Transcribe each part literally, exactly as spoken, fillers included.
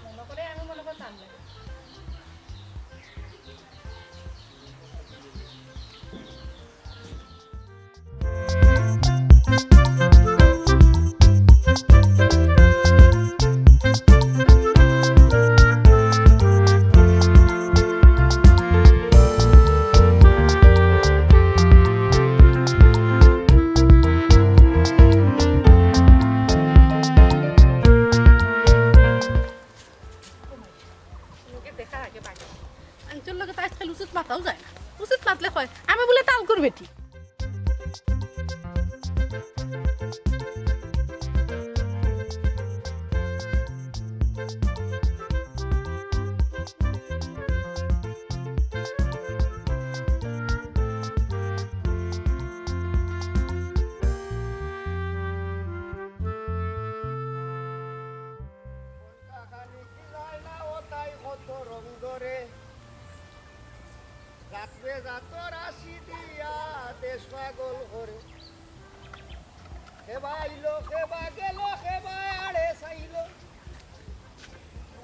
মনে করে আমি মনে করতাম না। লোকে দেখা আগে বাকি। আঙ্কেল লগে তো আজকাল উচিত মাতাও যায় না। উচিত মাতলে কয়, "আমি বুলে তালকুর বেটি।" কাহানি কি যায় না ও তাই কত রং ধরে। জাতবে জাতর আসি দিয়া দেশ পাগল করে। খেবা আইলো, খেবা গেল, খেবা আড়ে চাইলো।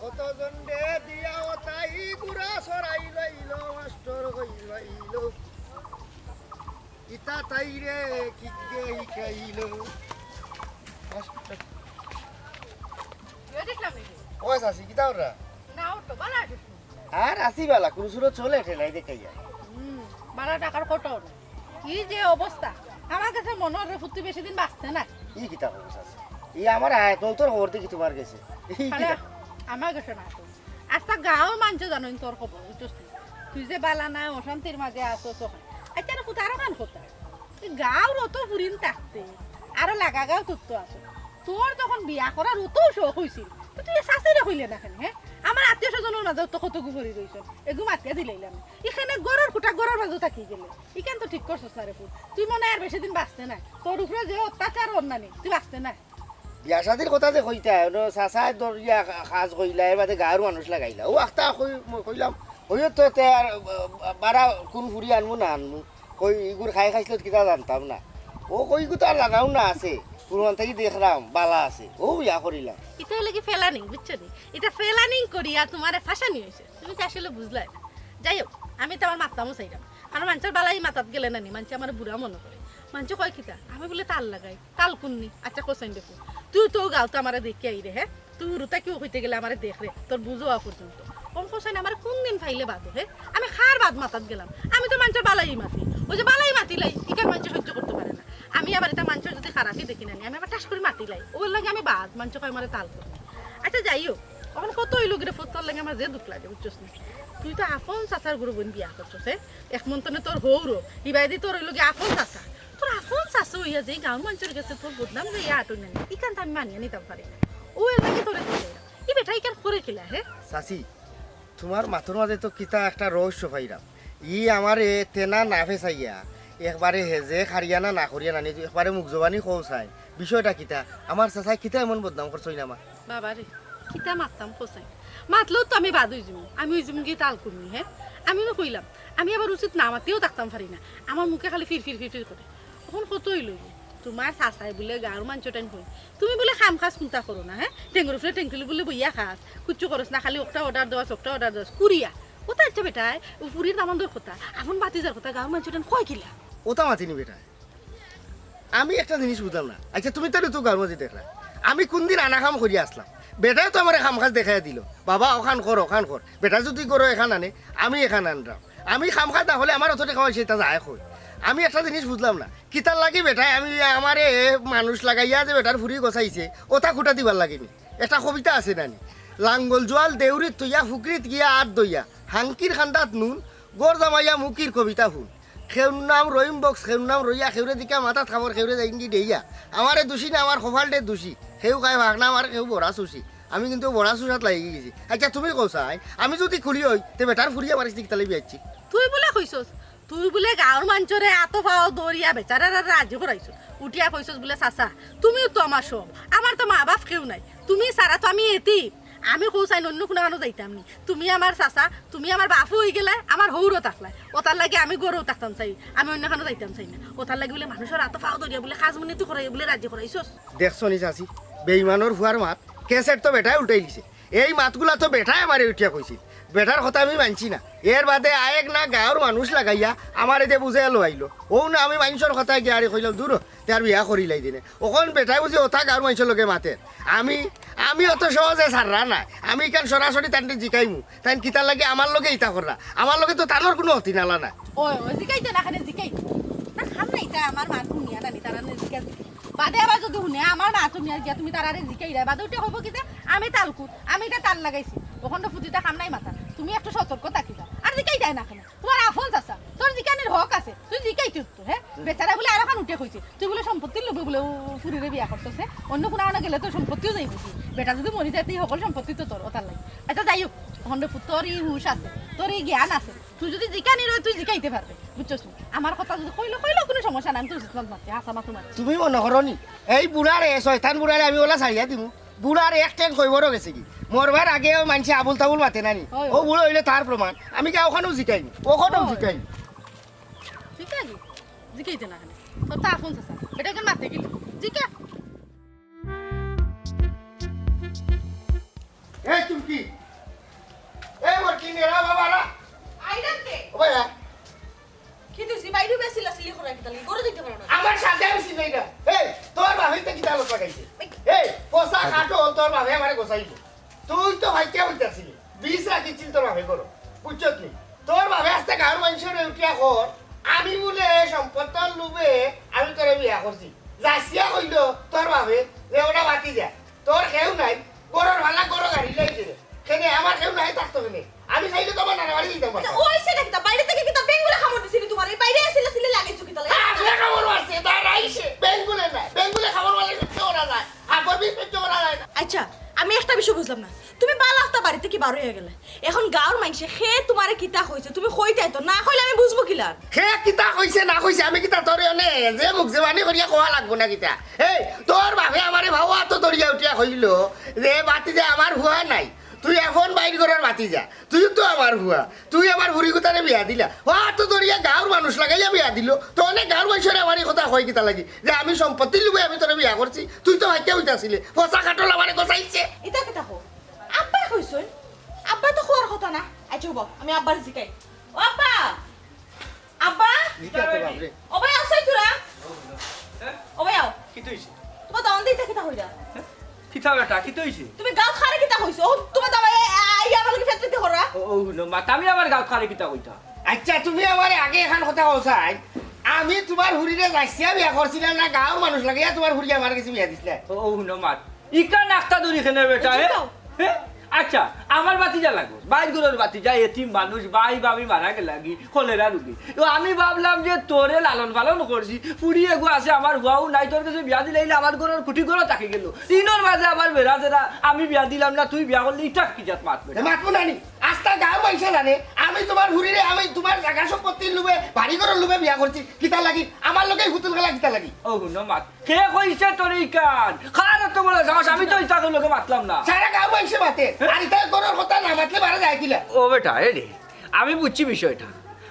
কত জন্ডে দিয়া ও তাই গুড়া সরাইল ইলো, মাস্টর হইল ইলো। ইতা তাইরে কিগে হিকাইল। মাস্টর। ইয়ে দেখলাম এই যে। ও চাচি, কিতা ওরা? না, ওর তো বালা আছে। আর আছি বালা, কুরুসুরো চলে ঠেলাই দেখাইয়া। হুম, বালা টাকার কত ওর? কি যে অবস্থা, আমার গেছে মনে হয় রে ফুত্তি বেশি দিন বাঁচতে না। ই কিতা খবর আছে? ই আমার আয়, তোর তোর খবর দেখি তোমার গেছে। ই আরে, কিতা? আমার গেছে না তো। আস্তা গাঁও মানছে জানো তোর খবর, বুঝছস নি? তুই যে বালা না, অশান্তির মাঝে আছস ওখানে। আচ্ছা রে ফুত, আরো কান কথা। এই গাঁওর অত ফুরিন থাকতে, আরো লাগা গাঁও তোর তো আছে। তোর যখন বিয়া করার অত শখ হইছিল, তো তুই এ শাশুড়ি কইলে না কেন, হ্যাঁ? আমার আত্মীয় স্বজনের মাঝে তো কত গুবরি রইছ, এগু মাতিয়া দিলাইলাম। এখানে গরুর কুটা গরুর মাঝে থাকি গেলে, ইখান তো ঠিক করছস না রে ফুত। তুই মনে হয় আর বেশি দিন বাঁচতে না, তোর উপরে যে অত্যাচার অন্যানি, তুই বাঁচতে না। বিয়া শাদির কথা যে কইতা, অনো চাচায় দরিয়া কাজ কইলা, এর বাদে গাঁওর মানুষ লাগাইলা। ও আখতা কই-, ম-, কইলাম, ওই তো তে আর, আ, বারা কোন ফুরি আনমু না আনমু, কই ইগুর খাই খাইছিল কিতা জানতাম না। ও কই ইগু তো আর জানাও না আছে, পুরমান থাকি দেখলাম, বালা আছে, ও ইয়া করিলাম। ইটা হইলে কি ফেলানিং, বুঝছো নি? ইটা ফেলানিং করিয়া তোমারে ফাঁসানি হইছে, তুমি তো আসলে বুঝলাই না। যাই হোক, আমি তো আমার মাততামও চাইলাম, কারণ মানষর বালাই মাতাত গেলে না নি, মানষে আমার বুড়া মনে করে। মানষে কয় কিতা, আমি বুলে তাল লাগাই। তাল কুন্নি? আচ্ছা, কোসাইন দেখো। তুই তো গাঁওত আমারে দেখি আই রে, হে? তুই হুরুতা কিউ কইতে গেলে আমারে দেখ রে, তোর বুঝ অওয়া পর্যন্ত। কোন কোসাইন আমারে কোন দিন পাইলে বাদো, হে? আমি কার বাদ মাতাত গেলাম? আমি তো মানষর বালাই মাতি। ওই যে বালাই মাতিলাই, ইখান মানষে সহ্য করতে পারে না। আমি আবার ইতা মানষর যদি খারাপই দেখি না নি, আমি আবার ঠাস করি মাতিলাই। ওর লাগি আমি বাদ, মানষে কয় আমারে তাল কুন্নি। আচ্ছা, যাই হোক, অখন কত অইলো গিরে ফুত, তোর লাগি আমার যে দুখ লাগে, বুঝছস নি? তুই তো আফন চাচার গুরু বইন বিয়া করছস, হে? এক মন তনে তোর হৌরো, ইবায়দি তোর অইলো গি আফন চাচা। তোর আফন চাচা অইয়া যে গাঁওর মানষর গেছে তোর বদনাম লইয়া আটই না নি, ইখান তো আমি মানিয়া নিতাম পারি না। ও এর লাগি তোরে দিছে। ই বেটা ইখান করে কিলা, হে? চাচি, তোমার মাতর মাঝে তো কিতা একটা রহস্য পাইরাম। ই আমারে তেনা না ফেসাইয়া একবারে হেজে খারিয়া না, না করিয়া না নি, একবারে মুখ জবানি কও চাই। বিষয়টা কিতা? আমার চাচায় কিতা এমন বদনাম করছইন আমার? বাবা রে, কিতা মাততাম কোসাইন? মাতলেও তো আমি বাদ অই যিমু, আমি অই যিমু গি তাল কুন্নি, হে? আমি নু কইলাম, আমি আবার উচিত না মাতিও থাকতাম পারি না, আমার মুখে খালি ফির ফির ফির ফির করে। অখন কত অইলো গি? তোমার চাচায় বুলে গাঁওর মানষর টাইম কই, তুমি বুলে কাম কাজ কুন্তা করো না, হে? টেঙ্গুর উপরে টেঙ্গুলি বুলে বইয়া খাস, কুচ্ছু করস না, খালি একটা অর্ডার দেওয়াস, একটা অর্ডার দেওয়াস, কুরিয়া। ও তার ইচ্ছা বেটায়, ও ফুরির দামান্দর কথা, আফন ভাতিজার কথা, গাঁওর মানষর টাইম কয় কিলা? ওটা মাতিনি বেটায়। আমি একটা জিনিস বুঝলাম না। আচ্ছা, তুমি তো ঋতু গাঁওর মাঝে দেখলা, আমি কোন দিন আনা কাম করিয়া আসলাম? বেটায় তো আমারে কাম কাজ দেখাইয়া দিল, "বাবা, ওখান কর, ওখান কর।" বেটা যদি করো এখান আনে, আমি এখান আনলাম। আমি কাম কাজ না হলে আমার অত টেকা পয়সা এটা যায় কই? আমি একটা জিনিস বুঝলাম না, কিতার লাগি বেটায় আমি আমারে মানুষ লাগাইয়া যে বেটার ফুরি গছাইছে, ওটা খুঁটা দিবার লাগেনি। একটা কবিতা আছে নানি, "লাঙ্গল জোয়াল দেউরিত থইয়া, ফুকরিত গিয়া আত দইয়া, হাঙ্কির খান্দাত নুন, গর জামাইয়া মুকির কবিতা হুন।" খেউর নাম রহিম বক্স, খেউর নাম রইয়া, খেউরে দিকা মাথাত খাবর, খেউরে যাইঙ্গি ডেইয়া। আমারে দুষি না, আমার কপালটে দুষি। খেউ খায় ভাগ না, আমার খেউ বড়া চুষি। আমি কিন্তু বড়া চুষাত লাগি গেছি। আচ্ছা, তুমি কও চাই, আমি যদি খুলি হই, তে বেটার ফুরিয়া মারিস কিতালে বিয়াচ্ছি? তুই বুলে কইছস, তুই বুলে গাঁওর মানষরে আতো পাও দৌড়িয়া বেচারারে রাজি করাইছস। উঠিয়া কইছস বুলে, "চাচা, তুমিও তো আমার সব, আমার তো মা বাপ কেউ নাই, তুমি ছাড়া তো আমি এতিম।" আমি কও চাইন অন্য কুনু খানো যাইতাম নি। তুমি আমার চাচা, তুমি আমার বাপও অই গেলায়, আমার হৌরও থাকলায়। ওটার লাগি আমি গরও থাকতাম চাই, আমি অন্য খানো যাইতাম চাই না। ওটার লাগি বুলে মানুষর আতো পাও ধরিয়া বুলে কাজ মুনিতি করাইয়া বুলে রাজি করাইছস। দেখছো নি চাচি, বেইমানর ফুয়ার মাত। ক্যাসেট তো বেটায় উল্টাই দিছে। এই মাতগুলা তো বেটায় আমারে উঠিয়া কইছিল। বেটার কথা আমি মানছি না। এর বাদে আয়েক না গাঁওর মানুষ লাগাইয়া আমারে যে বুঝাইয়া লইলো। অউ না আমি মাইনষর কথায় গিয়া আরে কইলাম, "দূর হ, তে আর বিয়া করিলাই দিনে।" অখন বেটায় বুঝি অতা গাঁওর মাইনষর লগে মাতের। আমি, আমি অত সহজে ছাড়রা না। আমি ইখান সরাসরি তানরে জিকাইমু। তাইন কিতার লাগি আমার লগে ইতা কররা? আমার লগে তো তানর কুনু হতি নালা নাই। ওই, ওই, জিকাইতে না, খালি জিকাইতে। না, খাম না ইতা, আমার মাত হুনিয়া নানি, তারারে জিকা জিকা। বাদে আবার যুদি হুনে, আমার মাত হুনিয়া গিয়া তুমি তারারে জিকাইরায়, বাদে উঠে কইবো কিতা, "আমি তালকুত, আমি ইতা তার লাগাইছি।" অখন তো ফুতিতা খাম নাই মাথা। তুমি একটু সতর্ক থাকি যাও। আর জিকাইতায় না কেনে? তুমার আফন চাচা, তোর জিকানির হক আছে, তুই জিকাইতে তো, হে? বেচারা বুলে আরোখান উঠে কইছে, তুই বুলে সম্পত্তির লোভে বুলে উ ফুরিরে বিয়া করছস, হে? অন্য কুনু আনো গেলে তো সম্পত্তিও যাইবো কি? বেটা যুদি মরি যায়, তুই হকল সম্পত্তি তো তোর, অতার লাগি। আচ্ছা, যাই হোক, অখন রে পুত, তোর ই হুশ আছে, তোর ই জ্ঞান আছে, তুই যুদি জিকানির অয়, তুই জিকাইতে পারবে, বুঝছস নি? আমার কথা যুদি কইলো, কইলো, কুনু সমস্যা নাই, আমি তোর জিতমান মারতে, হাছা মাতু মারতে। তুমি মনো করো নি, এই বুড়ারে, শয়তান বুড়ারে আমি অলা ছাড়িয়া দিমু? বুড়ার এক ঠ্যাং কইবরও গেছে কি? মরবার আগেও মানষে আবুল তাবুল মাতে না নি? অয়, অয়। অউ বুড়া অইলে তার প্রমাণ। আমি গিয়া অখানও জিকাইমু, অখানও অয়। জিকাইমু। জিকা কি? জিকাইতে না কেনে? তোর তো আফন চাচা। বেটা অখন মাতে কিতা? জিকা। এই চুমকি, এই মোর কি নেড়া বাবা রা? আইরাম কে? ও ভাই, হ্যাঁ। কি তুই বাইরে বেশি লাসিলি করা কিতা লাগি? গরু দিতে পারো না। আমার সাথে আমি চিনি না। এই, তোর বাপে তো কিতা লোক লাগাইছে? এই, পচা কাঠল তোর বাপে আমারে গোছাইছে। তুই তো ভাইকে বলতেছিলি, বিষ রাখিছিল তোর বাপে করো, বুঝছত নি? তোর বাপে আস্তে গাঁওর মাইনষরে উঠিয়া কর, আমি বুলে সম্পত্তির লোভে আমি তোরে বিয়া করছি। যাচিয়া কইল তোর বাপে যে ওটা বাতি যা, তোর কেউ নাই, গরুর ভালা গরু গাড়ি লই গেলে। কেনে আমার কেউ নাই থাকতো কেনে? আমি চাইলে তো আমার নানা বাড়ি দিতাম পারতাম। ওই সেটা কিতা? বাইরে থেকে কিতা বেঙ্গুলে কামড় দিছিলি তোমার? এই বাইরে আসিলে সিলে লাগাইছো কিতা লাগে? আপনি কামড় মারছে, তার আইসে। বেঙ্গুলে না, বেঙ্গুলে কামড় মারলে সহ্য করা যায়। হাফর বিষ সহ্য করা যায় না। আচ্ছা, আমি একটা বিষয় বুঝলাম না। তুমি বালা আস্তা বাড়িতে কি বার হইয়া গেলে? এখন গাঁওর মাইনষে খে তোমারে কিতা কইছে? তুমি কইতায় তো, না কইলে আমি বুঝবো কিলা? খে কিতা কইছে না কইছে, আমি কিতা তোরে অনে যে মুখ জবানি করিয়া কওয়া লাগবো না কিতা? এই, তোর বাপে আমারে ভাওয়া তো দরিয়া উঠিয়া কইল যে, "বাতি যা, আমার হুয়া নাই, তুই এখন বাইর করার বাতি যা।" তুই তো আমার হুয়া, তুই আমার ফুরি গুতারে বিয়া দিলা। ও তো দরিয়া গাঁওর মানুষ লাগাইয়া বিয়া দিল। তো অনেক গাঁওর মানুষরে আমার এই কথা কয় কিতা লাগি? যে আমি সম্পত্তির লোভে আমি তোরে বিয়া করছি, তুই তো ভাইকে হইতাছিলে। পচা কাঠল আমারে গোছাইছে। ইতা কিতা কও? আব্বায় কইছইন? আব্বায় তো কওয়ার কথা না। আচ্ছা, বাবা, আমি আব্বার জিকাই। ও আব্বা! আব্বা! ইটা তো বাপরে। ও ভাই, আছাই তোরা? ও ভাই, আও। কিতা অইছে? তোমার দামান দিতে কিতা কইরা? কিতা বেটা, কিতা অইছে? তুমি গাঁওত কারে কিতা কইছো? ও, তোমার দামান, এ, আ, ইয়া, আমার লগে ফেতফেতি করা? ও, ও, হুনো, মা, আমি আমার গাঁওত কারে কিতা কইতা? আচ্ছা, তুমি আমারে আগে এখান কথা কও চাই। আমি তোমার হুরিরে যাচিয়া বিয়া করছিলাম না, গাঁওর মানুষ লাগাইয়া তোমার হুরি আমার গেছে বিয়া দিছিলা? ও, ও, হুনো, মা, ইখান আখতা দরি কেনে বেটা, এ? যাও। হে? আচ্ছা, আমার ভাতিজা লাগো, বাইর ঘরর ভাতিজা, এতিম মানুষ, ভাই ভাবি মারা গেলাগি, কলেরা রুগী। তো আমি ভাবলাম যে তোরে লালন পালন করছি, ফুরি এগু আছে, আমার হুয়াও নাই, তোর গেছে বিয়া দিলে ইলা আমার ঘরর কুটি ঘরো থাকি গেল। ইনর মাঝে আবার বেড়া যেরা, আমি বিয়া দিলাম না, তুই বিয়া করলে ইটা কি জাত মাত বেটা? এ মাতবো না নি? আস্তা গাঁওর মাইনষে জানে, আমি তোমার ফুরিরে, আমি তোমার জাগা সম্পত্তির লোভে, বাড়ি ঘরর লোভে বিয়া করছি। কিতা লাগি? আমার লগে ফুতুল খেলা কিতা লাগি? ও হুনো মাত, কে কইছে তোরে ইখান? কার অত বড় সাহস? আমি তো ইতা কেউর লগে মাতলাম না। সারা গাঁওর মাইনষে মাতে। আর ইতা ঘরর কথা না মাতলে বারা যায় কিলা? ও বেটা, এ রে, আমি বুঝছি বিষয়টা।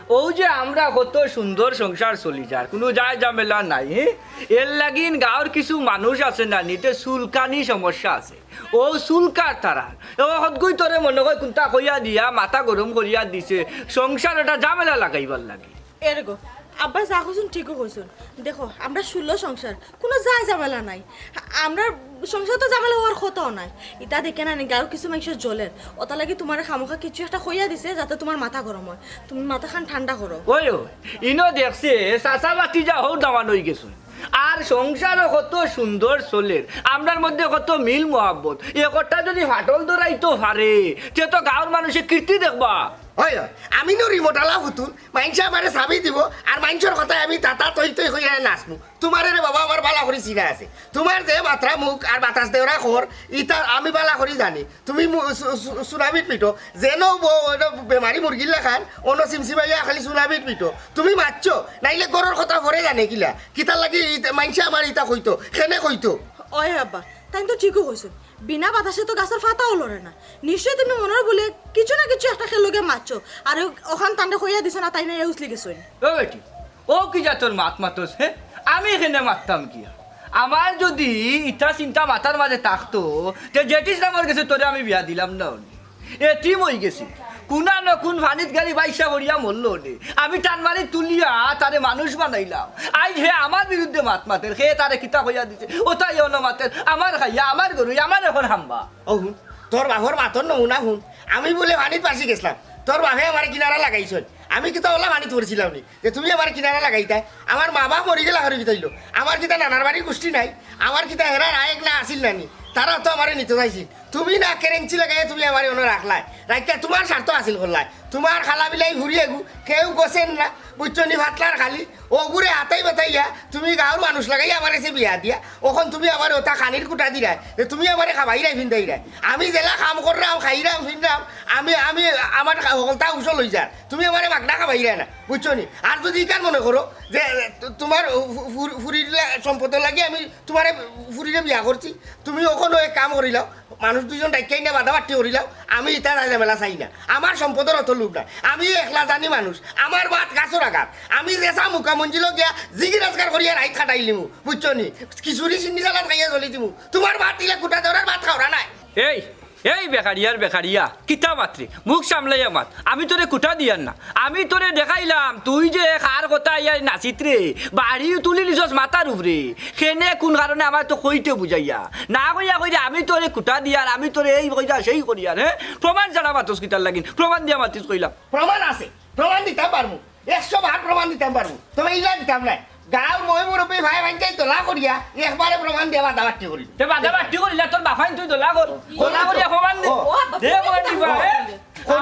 অউ যে আমরা কত সুন্দর সংসার চলি যার, কুনু যায় ঝামেলা নাই, হে? এর লাগিন গাঁওর কিছু মানুষ আছে না, নিতে চুলকানি সমস্যা আছে। অউ চুলকার তারার। ও হদগুই তোরে মনে কয় কুনটা কইয়া দিয়া, মাথা গরম করিয়া দিছে, সংসার এটা ঝামেলা লাগাইবার লাগি। এরে গো, আব্বায় যা কইছইন ঠিকউ কইছইন। দেখো, আমরা ষোলো সংসার, কুনু যায় ঝামেলা নাই। আমরার সংসার তো ঝামেলা হওয়ার কথাও নাই। ইতা দেখে না নি, গাঁওর কিছু মাইনষে জ্বলের। অতার লাগি তোমারে খামোখা কিছু একটা কইয়া দিছে, যাতে তোমার মাথা গরম হয়। তুমি মাথাখান ঠান্ডা করো। ওই, ওই, ইনো দেখছে, চাচা ভাতিজা হউ দামান অই গেছইন। আর সংসারও কত সুন্দর চলের, আমরার মধ্যে কত মিল মহাব্বত। একটা যদি ফাটল ধরাইতো পারে, তে তো গাঁওর মানষে কীর্তি দেখবা। হয়, হয়। আমি নু রিমোটআলা ফুতুল, মাইনষে আমারে চাবি দিবো, আর মাইনষর কথায় আমি তাতা তৈ তৈ কইয়া নাচমু। তোমারে রে বাবা আমার বালা করি চিনা আছে। তোমার যে মাতরা মুখ আর বাতাস দেওরা খর, ইতা আমি বালা করি জানি। তুমি মু-, সু-, সু-, সুনামিত পিটো, যেন ব-, ওটা বেমারি মুরগির লাখান, অন্য সিমসিমাইয়া খালি সুনামিত পিটো। তুমি মাতছো, নাইলে ঘরর কথা পরে জানে কিলা? কিতার লাগি ইতা-, মাইনষে আমার ইতা কইতো, কেনে কইতো? ওই আব্বা, তাইন তো ঠিকউ কইছইন। বিনা বাতাসে তো গাছর পাতাও লড়ে না। নিশ্চয় তুমি মনর ভুলে কিছু না কিছু একটা কেউর লগে মাতছো, আর অউ-, অখান তানরে কইয়া দিছো না, তাইন আইয়া উছলি গেছইন। ও বেটি, ও কি জাতর মাত মাতস, হে? আমি কেনে মাততাম কিয়া? আমার যুদি ইতা চিন্তা মাথার মাজে থাকতো, তে জেটিস নামর গেছে তোরে আমি বিয়া দিলাম না অনে। এতিম অইগেছে। কুনা না কুন পানিত গাড়ি বাইসা পড়িয়া মরলো অনে। আমি টান মারি তুলিয়া তারে মানুষ বানাইলাম। আইজ হে আমার বিরুদ্ধে মাত মাতের, হে তারে কিতা কইয়া দিছে। অতায় অনো মাতের, আমার খাইয়া, আমার গরু, আমার অখন হাম্বা। ও হুন, তোর বাপর মাতর নমুনা হুন। আমি বুলে পানিত ভাসি গেছলাম, তোর বাপে আমারে কিনারা লাগাইছইন। আমি কিতা অলা পানিত পড়ছিলাম নি যে তুমি আমারে কিনারা লাগাইতায়? আমার মা বাপ মরি গেলা হরি বিতাইলো, আমার কিতা নানার বাড়ির গুষ্টি নাই? আমার কিতা হেরার আয়েক না আছিল নানি? তারা তো আমারে নিতো চাইছিল। তুমি না কেরেঞ্চি লাগাইয়া তুমি আমারে অনো রাখলায়, রাখিয়া তুমার স্বার্থ হাসিল করলায়। তুমার খালা বিলাই ফুরি এগু কেউ গছেন না, বুঝছো নি? ফাতলার খালি অগুরে হাতাই বাতাইয়া তুমি গাঁওর মানুষ লাগাইয়া আমার গেছে বিয়া দিয়া, অখন তুমি আমারে অতা খানির কুটা দিরায় যে তুমি আমারে খাবাইরায় ফিন্দাইরায়। আমি যেলা কাম কররাম, খাইরাম, ফিনরাম, আমি, আমি, আমার হকলতা উসল অইযার, তুমি আমারে মাগনা খাবাইরায় না, বুঝছো নি? আর যুদি ইখান মনে করো যে তু-, তুমার ফু-, ফু-, ফুরির লা-, সম্পদর লাগি আমি তুমারে ফুরিরে বিয়া করছি, তুমি অখনো এক কাম করিলাও, মানুষ দুইজন ডাকিয়া আনিয়া বাদাবাটি করিলাও, আমি ইতা ঝামেলা চাই না। আমার সম্পদর অত লোভ নাই, আমি একলা জানি মানুষ, আমার ভাত গাছর আগাত, আমি যেছা মুখা মঞ্জিলো গিয়া জিগি রোজগার করিয়া রাইত কাটাইলিমু, বুঝছো নি? খিচুড়ি চিন্নি সালাদ খাইয়া চলি দিমু, তুমার ভাত ইলা কুটা দেওরার ভাত খাওরা নায়। এই, এই বেকারিয়ার বেকারিয়া, কিতা মাতরে? মুখ সামলাইয়া মাত। আমি তোরে কুটা দিয়ার না। আমি তোরে দেখাইলাম, তুই যে কার কথা আইয়া নাচিত রে, বাড়ি তুলি নিছস মাথার উপরে। কেনে কুন কারণে আমারে তো কইতে বুঝাইয়া। না কইয়া কইরে আমি তোরে কুটা দিয়ার, আমি তোরে এই কইরা সেই করিয়ার, হে? প্রমাণ ছাড়া মাতস কিতার লাগিন? প্রমাণ দিয়া মাতিস কইলাম। প্রমাণ আছে, প্রমাণ দিতাম পারমু, একশো ভাগ প্রমাণ দিতাম পারমু, তবে ইলা দিতাম নায়। গাঁওর ময় মুরব্বি ভাই ভাইনচাই দলা করিয়া একবারে প্রমাণ দিয়া বাদাবাটি করি। তে বাদাবাটি করিলা তোর বাফাইন তুই দলা কর। দলা করিয়া প্রমাণ দে। ও। দে করে দিবা, ও। এ?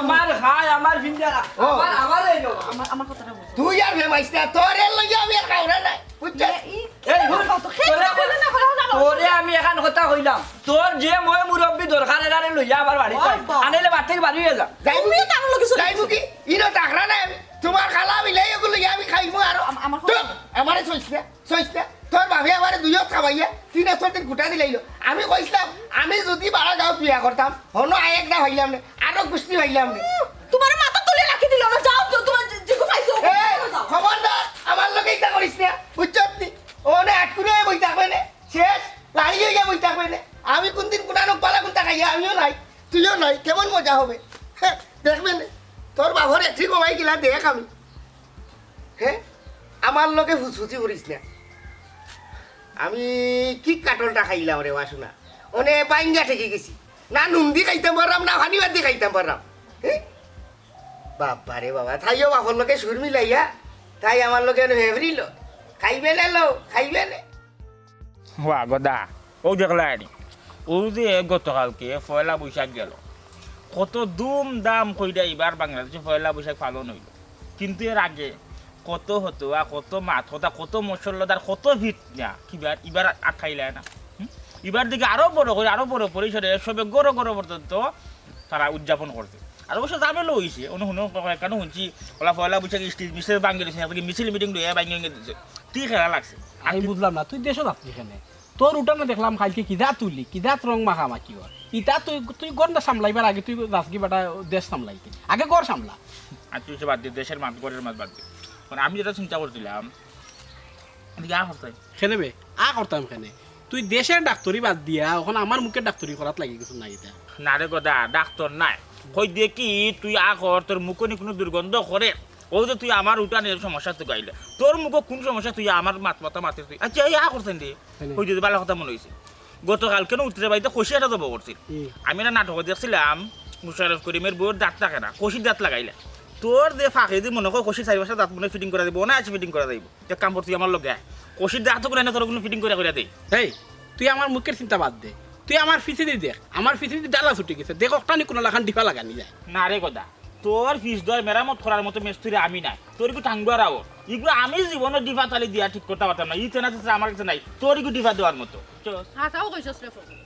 আমার খায়, আমার ফিন্দারা। ও। আমার, আমার এই লোক। আমার, আমার কথাটা বুঝো। তুই আর ফেমাইস না, তোর এর লগে আমি আর খাওরা নাই। বুঝছস? এ, ই, এই, হুন, কত খেয়ে তোরে, না, বলে না, বলে না, বলে না। তোরে আমি এখান কথা কইলাম। তোর যে ময় মুরব্বি দরকার, এরারে লইয়া আমার বাড়িত আয়। বাবা। আনাইলে বাড়ি থাকি বাড়ি অইয়া যা। যাইমু তুমিও কি? তার লগে চলে যাইমু গেছো। কি? ইনো তাকরা নাই আমি। তুমার খালা বিলাই অগুলো লইয়া আমি খাইমু আরো। আম-, আমার তো কথা আমারে চইছ না। চইছ না, তোর বাফে আমারে দুই অত খাবাইয়া তিন অত দিন কুটা দিলাইলো। আমি কইছলাম, আমি যুদি বারা গাঁওত বিয়া করতাম, হনো আয়েক না পাইলাম নে, আরো গুষ্টি পাইলাম নে। উম, তুমারে মাথা তুলে রাখি দিল না, যাও তো, তুমার যে-, যেগু পাইছো, ওগু এই, যাও। খবরদার, আমার লগে ইতা করিস না, বুঝছত নি? অনে আটকুরে বই থাকবে নে, শেষ, লাড়ি অইয়া বই থাকবে নে। আমি কুনদিন কুনা নকপালা কুন্তা খাইয়া আমিও নাই, তুইও নাই, কেমন মজা হবে? হ্যাঁ, দেখবে নে, তোর বাফর একটি কমাই গিলা দেখ আমি। হে, আমার লগে ফুসফুসি করিস না। আমি কি কাটলটা খাইলাম রে বাসুনা, অনে বাইঙ্গা ঠেকি গেছি। না নুন দি খাইতাম পাররাম, না পানি বাদ দি খাইতাম পাররাম। হে? বাবা রে বাবা, তাইও বাফর লগে সুর মিলাইয়া, তাই আমার লগে অনে ফেফরিল। খাইবে না লো, খাইবে না। ওয়া গদা, অউ দেখলায়নি, অউ যে গতকালকে পয়লা বৈশাখ গেল, কত ধুমধাম কইরা ইবার বাংলাদেশে পয়লা বৈশাখ পালন অইল। কিন্তু এর আগে কত হতুয়া, কত মাত কথা, কত মশল্লদার, কত ফিতনা, কিবার ইবার আটকাইলায় না। হুম? ইবার দিকে আরো বড় করি, আরো বড় পরিসরে সবে গড় গড় পর্যন্ত তারা উদযাপন করছে। আর অবশ্য ঝামেলা অইছে, অনো হুনো কয়েকখানো হুনছি, ওলা পয়লা বৈশাখ স্টেজ মিছিল ভাঙ্গি দিছে, এদিকে মিছিল মিটিং লইয়া ভাঙ্গি ভাঙ্গি দিছে। ঠিক খেলা লাগছে। আমি বুঝলাম না, তুই দেশো যাস কেনে? তোর উঠানো দেখলাম কালকে কি জাত তুলি, কি জাত রং মাখামাখি অর। ইতা তুই, তুই ঘর না সামলাইবার আগে তুই যাস কি বেটা দেশ সামলাইতে? আগে ঘর সামলা। আর তুই সে বাদ দে, দেশের মাত, ঘরের মাত বাদ দে। মানে আমি যেটা চিন্তা করছিলাম, এদিকে আ করতে। কেনে বে? আ করতাম কেনে? তুই দেশের ডাক্তারি বাদ দিয়া অখন আমার মুখে ডাক্তারি করাত লাগি গেছস না ইতা? না রে গদা, ডাক্তার নায়। কই দেখি তুই আ কর, তোর মুখো নি কুনু দুর্গন্ধ করে? অউ যে তুই আমার উঠানের সমস্যা তুকাইলে। তোর মুখো কুন সমস্যা তুই আমার মাত মাথা মাতিস তুই? আচ্ছা, এই আ করছেন রে। কেনে? কই যদি ভালা কথা মনো অইছে। গতকালকে না উত্তরে বাড়িতে কষি একটা জব করছিল। হুম। আমি না নাটকো দেখছিলাম, মুশাররফ করিমের বউর দাঁত থাকে না, কষির দাঁত লাগাইলা। তোর যে ফাঁকে দি মনো কর কষির চাইর পাঁচটা দাঁত মনো অয় ফিটিং করা যাইবো, অনায়াসে ফিটিং করা যাইবো। এক কাম কর, তুই আমার লগে আয়। কষির দাঁত তো করে না, তোর কুনু ফিটিং করে কইরা দেই। এই, তুই আমার মুখের চিন্তা বাদ দে। তুই আমার ফিছেদি দেখ, আমার ফিছেদি ডালা ছুটি গেছে। দেখ, অখানো কুনু লাখান ডিফা লাগানি যায়। না রে গদা, তোর ফিছ দর মেরামত করার মতো মিস্ত্রি আমি নায়। তোর ইগু টাঙ্গুয়ার আও। ইগু আমি জীবনো ডিফা তালি দিয়া ঠিক করতাম পারতাম না। ই তেনা তেসরা আমার গেছে নাই। তোর ইগু ডিফা দেওয়ার মতো। চল। হাছাউ কইছস রে ফকির।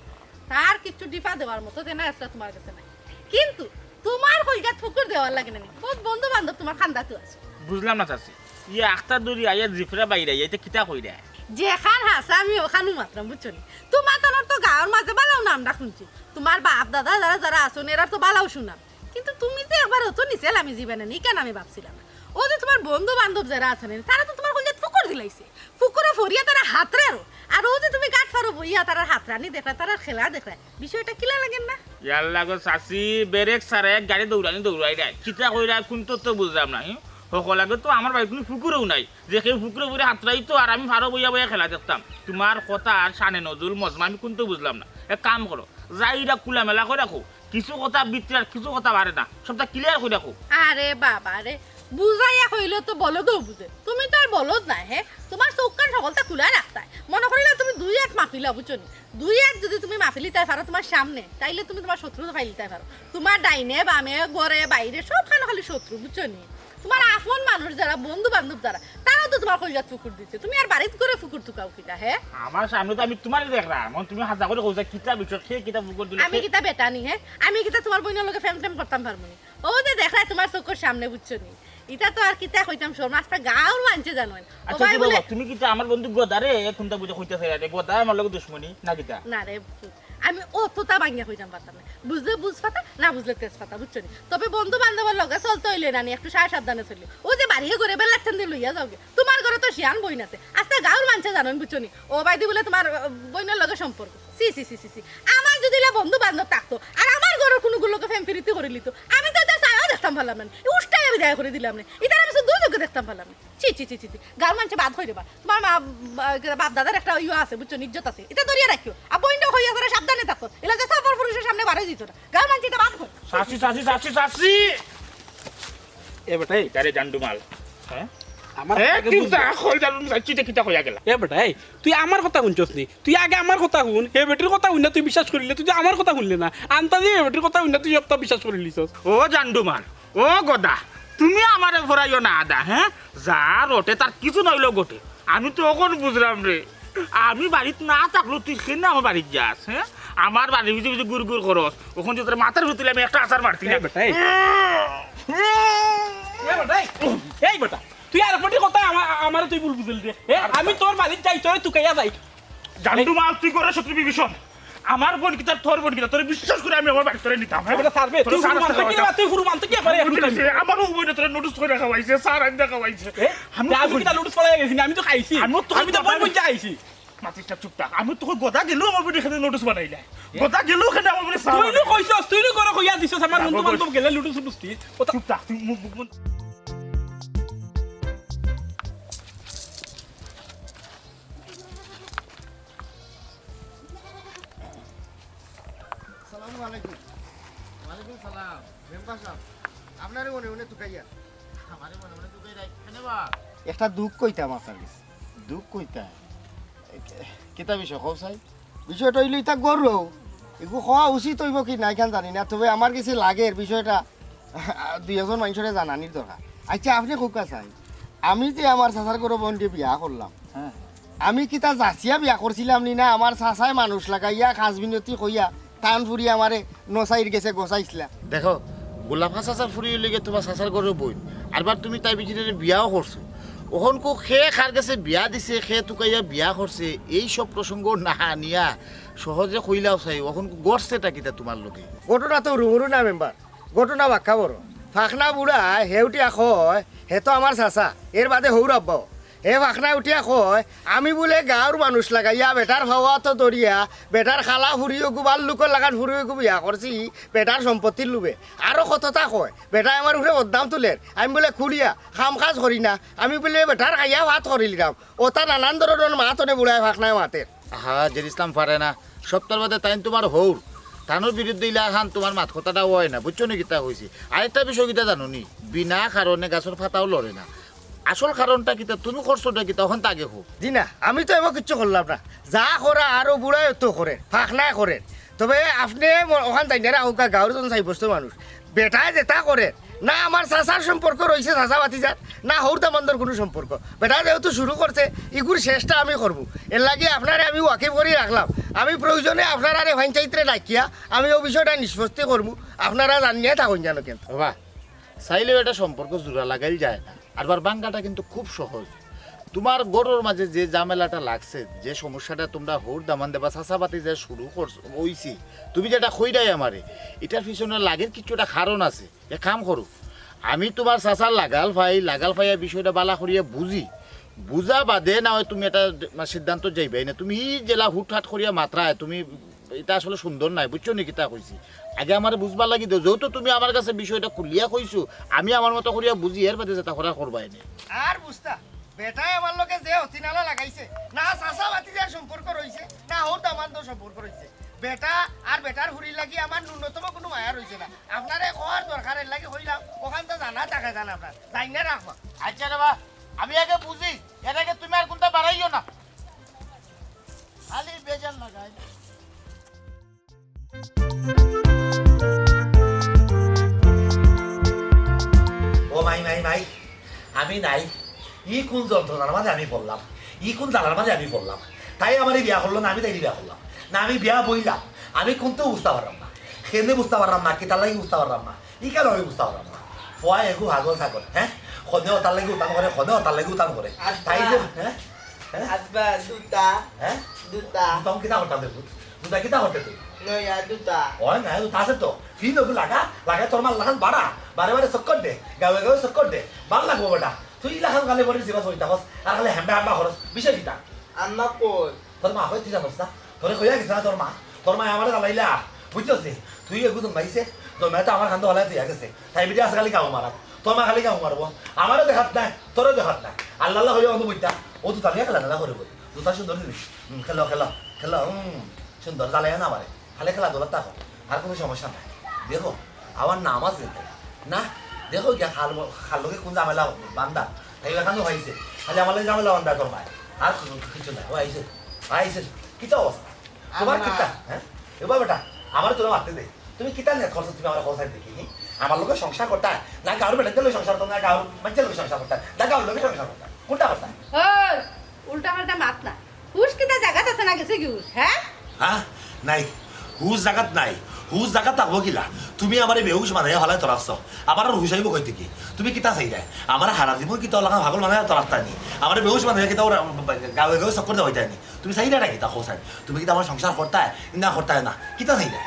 তার কিচ্ছু ডিফা দেওয়ার মতো তেনা তেসরা তুমার গেছে নাই। কিন্তু তুমার কইগাত ফুকুর দেওয়ার লাগে না নি। বউত বন্ধু বান্ধব তুমার খান্দাতো আছে। বুঝলাম না চাচি। ই আখতা দূরি আইয়া জিফরা বাইরে আইয়া, ইতা কিতা কইরা? যেখান হাছা আমি অখানউ মাতরাম, বুঝছো নি? তুমার তনর তো গাঁওর মাজে বালাউ নাম ডাক হুনছি। তুমার বাপ দাদা যারা যারা আছইন, এরার তো বালাউ সুনাম। কিন্তু তুমি যে একবার অত নিচে লামি যিবায় নি, ইখান আমি ভাবছিলাম না। অউ যে তুমার বন্ধু বান্ধব যেরা আছে না, তারা তো তুমার কইলজাত ফুকুর দিলাইছে। ফুকুরে ফড়িয়া তারা হাতরে আরো। আর অউ যে তুমি গাট ফারো বইয়া তারার হাতরানি দেখরায়, তারার খেলা দেখরায়, বিষয়টা কিলা লাগের না? ইয়াল্লা গো চাচি, ব্রেক ছাড়া এক গাড়ি দৌড়ানি দৌড়াইরায়। কিতা কইরায় কুন্তা তো বুঝলাম না, হুম? হকল আগে তো আমার বাড়িত কুনু পুকুরও নাই, যে কেউ পুকুরো পড়ি হাতরাইতো আর আমি ফারো বইয়া বইয়া খেলা দেখতাম। তুমার কথা আর শানে নজুল মজমা আমি কুন্তা বুঝলাম না। এক কাম করো, যাই ইটা খুলা মেলা করি রাখো, কিছু কথা ভিতরে আর কিছু কথা বারে না, সবটা ক্লিয়ার করি রাখো। আরে বাবা রে, বুঝাইয়া কইলে তো বলদেও বুঝে, তুমি তো আর বলদ নায়। হে, তুমার চউখখান হকলতা খুলা রাখতায়, মনো করিলাও তুমি দুই আত মাফিলা, বুঝছো নি? দুই আত যুদি তুমি মাফিলিতায় ফারো তুমার সামনে, তাইলে তুমি তুমার শত্রু ফাইলিতায় ফারো। তুমার ডাইনে বামে ঘরে বাইরে সবখানো খালি শত্রু, বুঝছো নি? তুমার আপন মানুষ যারা, বন্ধু বান্ধব যারা, তারাও তো তুমার কলিজাত ফুকুর দিছে। তুমি আর বাড়িত ঘরে ফুকুর তুকাও কিতা, হে? আমার সামনে তো আমি তুমারে দেখরাম, অখন তুমি হাছা করি কও যে কিতা বিষয়, কে কিতা ফুকুর দিল, আমি কে কিতা বেটা নি, হে? আমি কিতা তুমার বইনর লগে ফেম টেম করতাম পারমু নি? অউ যে দেখরায় তুমার চউখর সামনে, বুঝছো নি? ইটা তো আর কিতা কইতাম, শরম, আস্তা গাঁওর মানষে জানইন। ও আচ্ছা, ভাই কি বলে বাবা, তুমি কিতা আমার বন্ধু গদারে কুন্তা বুঝে কইতাছে? আরে গদায় আমার লগে দুশমনি না কিতা? না রে, আমি অততা ভাঙ্গিয়া কইতাম পারতাম না। বুঝলে বুঝ ফাতা, না বুঝলে তেজ ফাতা, বুঝছো নি? তবে বন্ধু বান্ধবর লগে চলতে অইলে নানি একটু সায় সাবধানে চললে। অউ যে বাড়িয়ে ঘরে বেল্লাচ্ছান দি লইয়া যাওগি। তুমার ঘরো তো শিয়ান বইন আছে, আস্তা গাঁওর মানষে জানইন, বুঝছো নি? ও ভাই দি বলে তুমার, আহ, বইনর লগে সম্পর্ক। ছি, ছি, ছি, ছি, ছি। আমার যুদি ইলা বন্ধু বান্ধব থাকতো, আর আমার ঘরর কুনুগুর লগে ফেম ফিরিতি করিলিতো, আমি তো ইতা চাইয়াও দেখতাম পারলাম না। উষ্টাইয়া বিদায় করি দিলাম না। ইতারে আমি শুধু দুই চউখে দেখতাম পারলাম না। ছি, ছি, ছি, ছি, ছি। গাঁওর মানষে বাদ কইরে বা। তুমার মা, বা, বাপ দাদার একটা ইয়ে আছে, বুঝছো, ইজ্জত আছে। ইতা ধরিয়া রাখিও। আর বইনটাও কইয়া তারা সাবধানে থাকো। ইলা যে সফর পুরুষর সামনে বারই দিত না। গাঁওর মানষে ইতা বাদ কই। চাচি, চাচি, চাচি, চাচি। এ বেটাই। ইতারে জান্ডুমাল। হ্যাঁ? আমার এ, আগে কিতা বুঝ। কই জানো, চাচি, ইতা কিতা কইয়া গেলা? এ বেটাই, তুই আমার কথা হুনছস নি? তুই আগে আমার কথা হুন, হে বেটির কথা হুন না, তুই বিশ্বাস করিলে, তুই তো আমার কথা হুনলে না, আন্তাজি হে বেটির কথা হুন না, তুই সবটা বিশ্বাস করিলিছস। ও জান্ডুমাল, ও গদা, তুমি আমারে ফরাইও না আদা, হ্যাঁ? যা রটে তার কিছু নইলেও ঘটে। আমি তো অখন বুঝলাম রে, আমি বাড়িত না থাকলেও তুই কেনে আমার বাড়িত যাস, হ্যাঁ? আমার বাড়ির ভিতরে ভিতরে গুড় গুড় করস, অখন যে তোর মাথার ভিতরে আমি একটা আছাড় মারতি না। এ বেটা, এই। এ বেটা, এই। এই বেটা, তুই আর কোটি কথা আমা-, আমারে তুই ভুল বুঝলি রে। এ, আমি তোর বাড়িত যাই, তোরে তুকাইয়া যাই। জান্ডুমাল, তুই করে শত্রু বিভীষণ। আমার বইন কিতা, তোর বইন কিতা, তোরে বিশ্বাস করি আমি আমার বাড়িত তোরে নিতাম, হ্যাঁ? বেটা, ছাড়বে। তোরে তুই ছাড় হুরু মানতে কি, তুই হুরু মানতে কি পারে এখন আমি? আমার বইনে তোরে লুডুস করি খাওয়াইছে, সার আন্দা খাওয়াইছে। এ? আমি তো আমি কিতা লুডুস ফালাই গেছি না, আমি তো খাইছি। আমি তো আমি তো বইন বইন চা খাইছি। মাতিস না, চুপ থাক। আমি তো গদা গেলেও আমার বইনে এখানে লুডুস বানাইলা। এ? গদা গেলেও এখানে আমার বইনে চা তুই নু বানাইলা। কইছস, তুই নু করে কইয়া দিছস আমার বন্ধু বান্ধব গেলে লুডুস ফুডুস দি। ও তা চুপ থাক, তুই মুখ, মুখ বন্ধ। আসসালামু আলাইকুম। ওয়ালাইকুম সালাম। মেম্বার সাব, আপনারে মনে মনে তুকাইয়া। আমারে মনে মনে তুকাই রাখ, কেনে বা? একটা দুখ কইতাম আপনার কাছে। দুখ কইতা? কিতা বিষয় কও চাই? বিষয়টা অইলো ইতা গরু। এগু কওয়া উচিত অইবো কি না ইখান জানি না, তবে আমার কাছে লাগের বিষয়টা দুই একজন মানষরে জানানির দরকার। আচ্ছা, আপনে কউক্কা চাই, আমি যে আমার চাচার ঘরর বইনরে বিয়া করলাম, হ্যাঁ। আমি কিতা যাচিয়া বিয়া করছিলাম নি না? আমার চাচায় মানুষ লাগাইয়া খাস মিনতি কইয়া তান ফুরি আমারে নছাইর গেছে গছাইছলা। দেখো, গোলাফা চাচার ফুরি অইলে গিয়া তুমার চাচার ঘরর বইন, আরবার তুমি তাই বিজিরে বিয়াও করছো। অখন কও কে কার গেছে বিয়া দিছে, কে তুকাইয়া বিয়া করছে, এই সব প্রসঙ্গ না আনিয়া সহজে কইলাও চাই, অখন ঘটছেটা কিতা তুমার লগে? ঘটনা তো হুরু হুরু না মেম্বার, ঘটনা বাক্কা বড়। ফাকনা বুড়া হে উঠিয়া কয়, হে তো আমার চাচা, এর বাদে হউর আব্বাও। হে ফাকনায় উঠিয়া কয়, আমি বুলে গাঁওর মানুষ লাগাইয়া বেটার ফাওয়াত ধরিয়া, বেটার খালা ফুরিওগু, বার লোকর লাখান ফুরিওগু বিয়া করছি, বেটার সম্পত্তির লোভে। আরো কততা কয়, বেটায় আমার উপরে বদনাম তুলের, আমি বুলে কুড়িয়া, কাম কাজ করি না, আমি বুলে বেটার খাইয়া ভাত করিলিরাম। অতা নানান ধরনর মাত অনে বুড়ায় ফাকনায় মাতের। আহা, জের ইসলাম পারে না। সবতার বাদে তাইন তুমার হউর। তানর বিরুদ্ধে ইলাখান তুমার মাত কথাটা অয় না। বুঝছো নি কিতা কইছি? আরেকটা বিষয় কিতা জানো নি? বিনা কারণে গাছর পাতাও লড়ে না। আসল কারণটা কিতা? তুমি করছোটা কিতা? অখানতা আগে কও। জি না, আমি তো এমন কিচ্ছু করলাম না। যা করা আরো বুড়ায় তো করের, ফাকনায় করের। তবে আপনে ম-, অখান যাইন না রাখউক্কা, গাঁওর জন চাইবস্ত মানুষ। বেটায় যেতা করের, না আমার চাচার সম্পর্ক রইছে চাচা ভাতিজার, না হউর দামান্দর কুনু সম্পর্ক। বেটায় যেহেতু শুরু করছে, ইগুর শেষটা আমি করমু। এর লাগি আপনারে আমি ওয়াকিফ করি রাখলাম। আমি প্রয়োজনে আপনারারে পঞ্চায়েতরে ডাকিয়া আমি অউ বিষয়টা নিষ্পত্তি করমু। আপনারা জানিয়া থাকইন যেন কিন্তু। বাবা, চাইলেও এটা সম্পর্ক জোড়া লাগাইল যায় না, আরবার ভাঙ্গাটা কিন্তু খুব সহজ। তুমার ঘরর মাঝে যে ঝামেলাটা লাগছে, যে সমস্যাটা তুমরা হউর দামান্দে বা চাচা ভাতিজায় শুরু করছো, অইছে, তুমি যেটা কইরায় আমারে, ইটার পিছনে লাগের কিচ্ছু একটা কারণ আছে। এক কাম করো, আমি তুমার চাচার লাগাল পাই, লাগাল পাইয়া বিষয়টা বালা করিয়া বুঝি, বুঝা বাদে না অয় তুমি এটা, মানে, সিদ্ধান্ত যাইবায় না। তুমি ই যেলা হুটহাট করিয়া মাতরায়, তুমি ইটা আসলে সুন্দর নায়, বুঝছো নি কিতা কইছি? আগে আমারে বুঝবার লাগি দেও, যেহেতু তুমি আমার কাছে বিষয়টা খুলিয়া কইছো, আমি আমার মতো করিয়া বুঝি, এর বাদে যেটা করার করবায় নে। আর বুঝতা, বেটায় আমার লগে যে অতিনালা লাগাইছে, না চাচা ভাতিজার সম্পর্ক রইছে, না হউর দামান্দর সম্পর্ক রইছে। বেটা আর বেটার হুড়ির লাগি আমার ন্যূনতম কুনু মায়া রইছে না। আপনারে কওয়ার দরকার, এর লাগি কইলাম, অখান তো জানা থাকে জান আপনার। যাইন না রাখবা। আচ্ছা রে বা, আমি আগে বুঝি, এর আগে তুমি আর কুনটা বাড়াইও না। খালি বেজার লাগায়। ও মাই, মাই, মাই, আমি নাই। ই কুন যন্ত্রণার মাঝে আমি পড়লাম, ই কুন জ্বালার মাঝে আমি পড়লাম। তাই আমারে বিয়া করলো না, আমি তাইরে বিয়া করলাম না, আমি বিয়া বইলাম। আমি কুন্তা বুঝতাম পারলাম না, কেনে বুঝতাম পারলাম না, কিতার লাগি বুঝতাম পারলাম না। ই কেনে আমি বুঝতাম পারলাম না। ফুয়া এগু হাগল ছাগল, হ্যাঁ? কনে অতার লাগি উতান করে, কনে অতার লাগি উতান করে। আব্বা। তাই যে, হ্যাঁ? হ্যাঁ? আব্বা, জুতা। হ্যাঁ? জুতা। জুতা কিতা করতাম রে পুত? জুতা কিতা করতে তুই? নয়া জুতা। ওই নয়া জুতা আছে তো। ফিন ওগু লাগা, লাগা তোর মার লাখান বাড়া। বারে বারে চক্কর দে, গাঁয়ে গাঁয়ে চক্কর দে। ভালা লাগবো বেটা। তুই ইলাখান গালে পড়ে জিবা চলিতা হস, আর খালি হেম্বা হেম্বা হরস। বিষয় কিতা? আম্মা কই? তোর মা কই তুই জানোস না? তোরে কইয়া গেছে না তোর মা? তোর মা আমারে জ্বালাইলা, বুঝছস নি? তুই এগু জন্মাইছে, জন্মাইতে আমার কান্দো হলাই তুই গেছে। তাই বেটি আছে খালি গাউ মারাত। তোর মা খালি গাউ মারবো। আমারও দেখাত নাই, তোরও দেখাত নাই। আল্লাহ আল্লাহ হইয়া অন্ধ বইতা, ও তো তালিয়া খেলা খেলা করে বই। জুতা সুন্দর জিনিস। হুম, খেলো, খেলো, খেলো, হুম, সুন্দর, জ্বালাইও না আমারে। খালি খেলাধুলা থাকো, আর কুনু সমস্যা নাই। দেখো, আমার নাম আছে তাই। না, দেখো গিয়া খাল, খাল লগে কুন ঝামেলা বান্দা। তাই অখানো অইছে। খালি আমার লগে ঝামেলা বান্দা তোর মায়। আর কুনু কিছু নাই। ও আইছে, আইছে। কিতা অবস্থা? তোমার আমার কিতা? হ্যাঁ? এবার বেটা, আমারে তোরা মারতে দে। তুমি কিতা নিয়ে করছো? তুমি আমার কথা দেখি, হি? আমার লগে সংসার করতায়? না গাউর বেটার লগে সংসার করতায়, না গাউর মাইনষের লগে সংসার করতায়, না গাউর লগে সংসার করতায়? কুনটা করতায়? ওই, উল্টা পাল্টা মাত না। হুশ কিতা জাগাত আছে না গেছে কি হুশ, হ্যাঁ? হ্যাঁ? নাই। হুশ জাগাত নাই। হুশ জাগাত থাকবো কিলা? তুমি আমারে বেহুশ বানাইয়া ফালাই তোরাছ। আমার আর হুশ আইবো কই থাকি? তুমি কিতা চাইরায়? আমারে হারা জীবন কিতা অলাখান পাগল বানাইয়া তোরাছ নি? আমারে বেহুশ বানাইয়া কিতা ওরা গাঁয়ে গাঁয়ে চক্কর দেওয়াইতায় নি? তুমি চাইরায়টা কিতা কও চাইন? তুমি কিতা আমার সংসার করতায় না করতায় না? কিতা চাইরায়?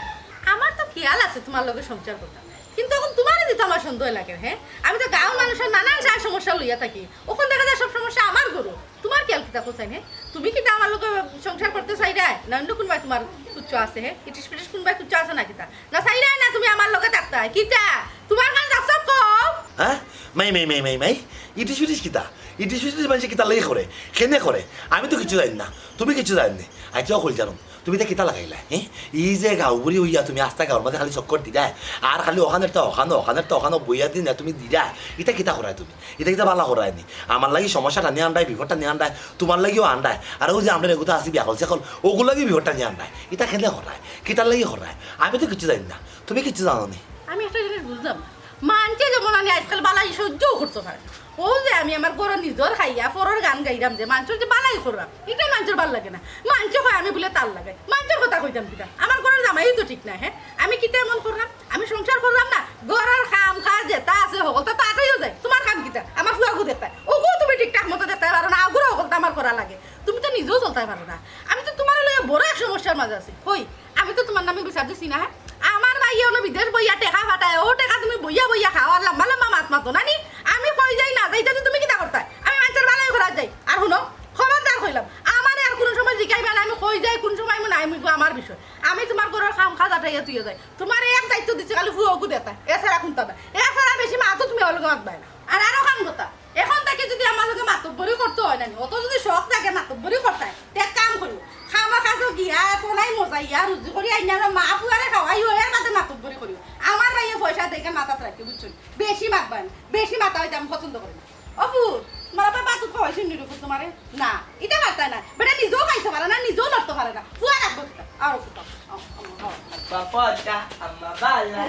আমার তো খেয়াল আছে তোমার লগে সংসার করতাম, কিন্তু অখন তোমারে দিতে আমার সন্দেহ লাগে, হ্যাঁ? আমি তো গাঁওর মানুষর নানান সার সমস্যা লইয়া থাকি, অখন দেখা যায় সব সমস্যা আমার ঘরো। তোমার খেয়াল কিতা কও চাইন, হ্যাঁ? তুমি কিতা আমার লগে সংসার করতে চাইরায়? না অন্য কুনবায় তোমার কুচ্ছু আছে, হ্যাঁ? ইটিস পিটিস কুনবায় কুচ্ছু আছে না কিতা? না চাইরায় না তুমি আমার লগে থাকতায়? কিতা? তোমার কাছে সব কও। হ্যাঁ? মাই, মাই, মাই, মাই, মাই। ইটিস পিটিস কিতা? ইটিস পিটিস মাইনষে কিতার লাগি করে? কেনে করে? আমি তো কিচ্ছু জানি না। তুমি কিচ্ছু জানো নি। আচ্ছা, অকল জানো। তুমি ইতা কিতা লাগাইলায়, হ্যাঁ? ই যে গাঁও বুড়ি অইয়া তুমি আস্তা গাঁওর মাঝে খালি চক্কর দিরায়, আর খালি অখানেরতা অখানো, অখানেরতা অখানো বইয়া দিন তুমি দিরায়, ইতা কিতা করায় তুমি? ইতা কিতা ভালা করায় নি? আমার লাগি সমস্যা টানি আনরায়, বিপদ টানি আনরায়, তোমার লাগিও আনরায়। আর অউ যে আমরা এগুতা আছি বিয়াকল সেকল, অগুর লাগি বিপদ টানি আনরায়। ইতা কেনে করায়? কিতার লাগি করায়? আমি তো কিচ্ছু জানি না, তুমি কিচ্ছু জানো নি। আমি একটা জিনিস বুঝলাম না, মানষে যেমন আমি আজকাল বালাই সহ্যও করতে পারে না। অউ যে আমি আমার ঘরো নিজর খাইয়া পরর গান গাইরাম যে মানষর যে বালাই কররাম, ইটা মানষর ভালা লাগে না। মানষে কয় আমি বুলে তার লাগাই, মানষর কথা কইতাম কিতা? আমার ঘরর জামাইও তো ঠিক নায়, হ্যাঁ? আমি কিতা এমন কররাম? আমি সংসার কররাম না, ঘরর কাম কাজ যেতা আছে হকলতা তো আটাইও যায়। তোমার কাম কিতা? আমার ফুয়াগু দেখতায়, অগু তুমি ঠিকঠাক মতো দেখতায় পারো না, অগুরে হকলতা আমার করা লাগে। তুমি তো নিজেও চলতায় পারো না। আমি তো তোমারে লইয়া বড় এক সমস্যার মাঝে আছি। কই, আমি তো তোমার নামে বিচার দিছি না, হ্যাঁ? আমার ভাইয়ে অনো বিদেশ বইয়া টেকা পাঠায়, অউ টেকা তুমি বইয়া বইয়া খাও আর লম্বা লম্বা মাত মাতো না নি? আমি কই যাই না যাই, ইতা তুমি কিতা করতায়? আমি মানষর বালাই করাত যাই। আর হুনো, খবরদার কইলাম, আমারে আর কুনু সময় জিকাইবা না, আমি কই যাই, কুন সময় মনে হয়, আমি আমার বিষয়। আমি তোমার ঘরর কাম কাজ আটাইয়া তুইয়া যাই। তোমারে এক দায়িত্ব দিছি, খালি ফুয়াগু দেখতায়, এছাড়া কুন্তা না। এছাড়া বেশি মাতো তুমি অউ লগে মাতবায় না। আর আরো কান কথা, অখন থাকি যদি আমার লগে মাতব্বরি করতে অয় না নি, অত যদি শখ থাকে মাতব্বরি করতায়, তে এক কাম করিও, খামাখা গিয়া কোনাই মজাইয়া রুজি করি আইনা আমরা মা ফুয়ারে খাওয়াইও, এর বাদে মাতব্বরি করিও। আমার ভাইয়ে পয়সা দেখে মাথাত রাখি, বুঝছো নি? বেশি মাতবায় না, বেশি মাতা অইতে আমি পছন্দ করি না। ও ফুত, তোমার আব্বায় ভাত খাওয়াইছইন নি রে ফুত তোমারে? না, ইটা পারতায় না। বেটা নিজেও খাইতে পারে না, নিজেও লড়তে পারে না। ফুয়া রাখবো কিতা? আর ফুত, আও, আম্মা, আও। বাবা, এটা আম্মা বালা।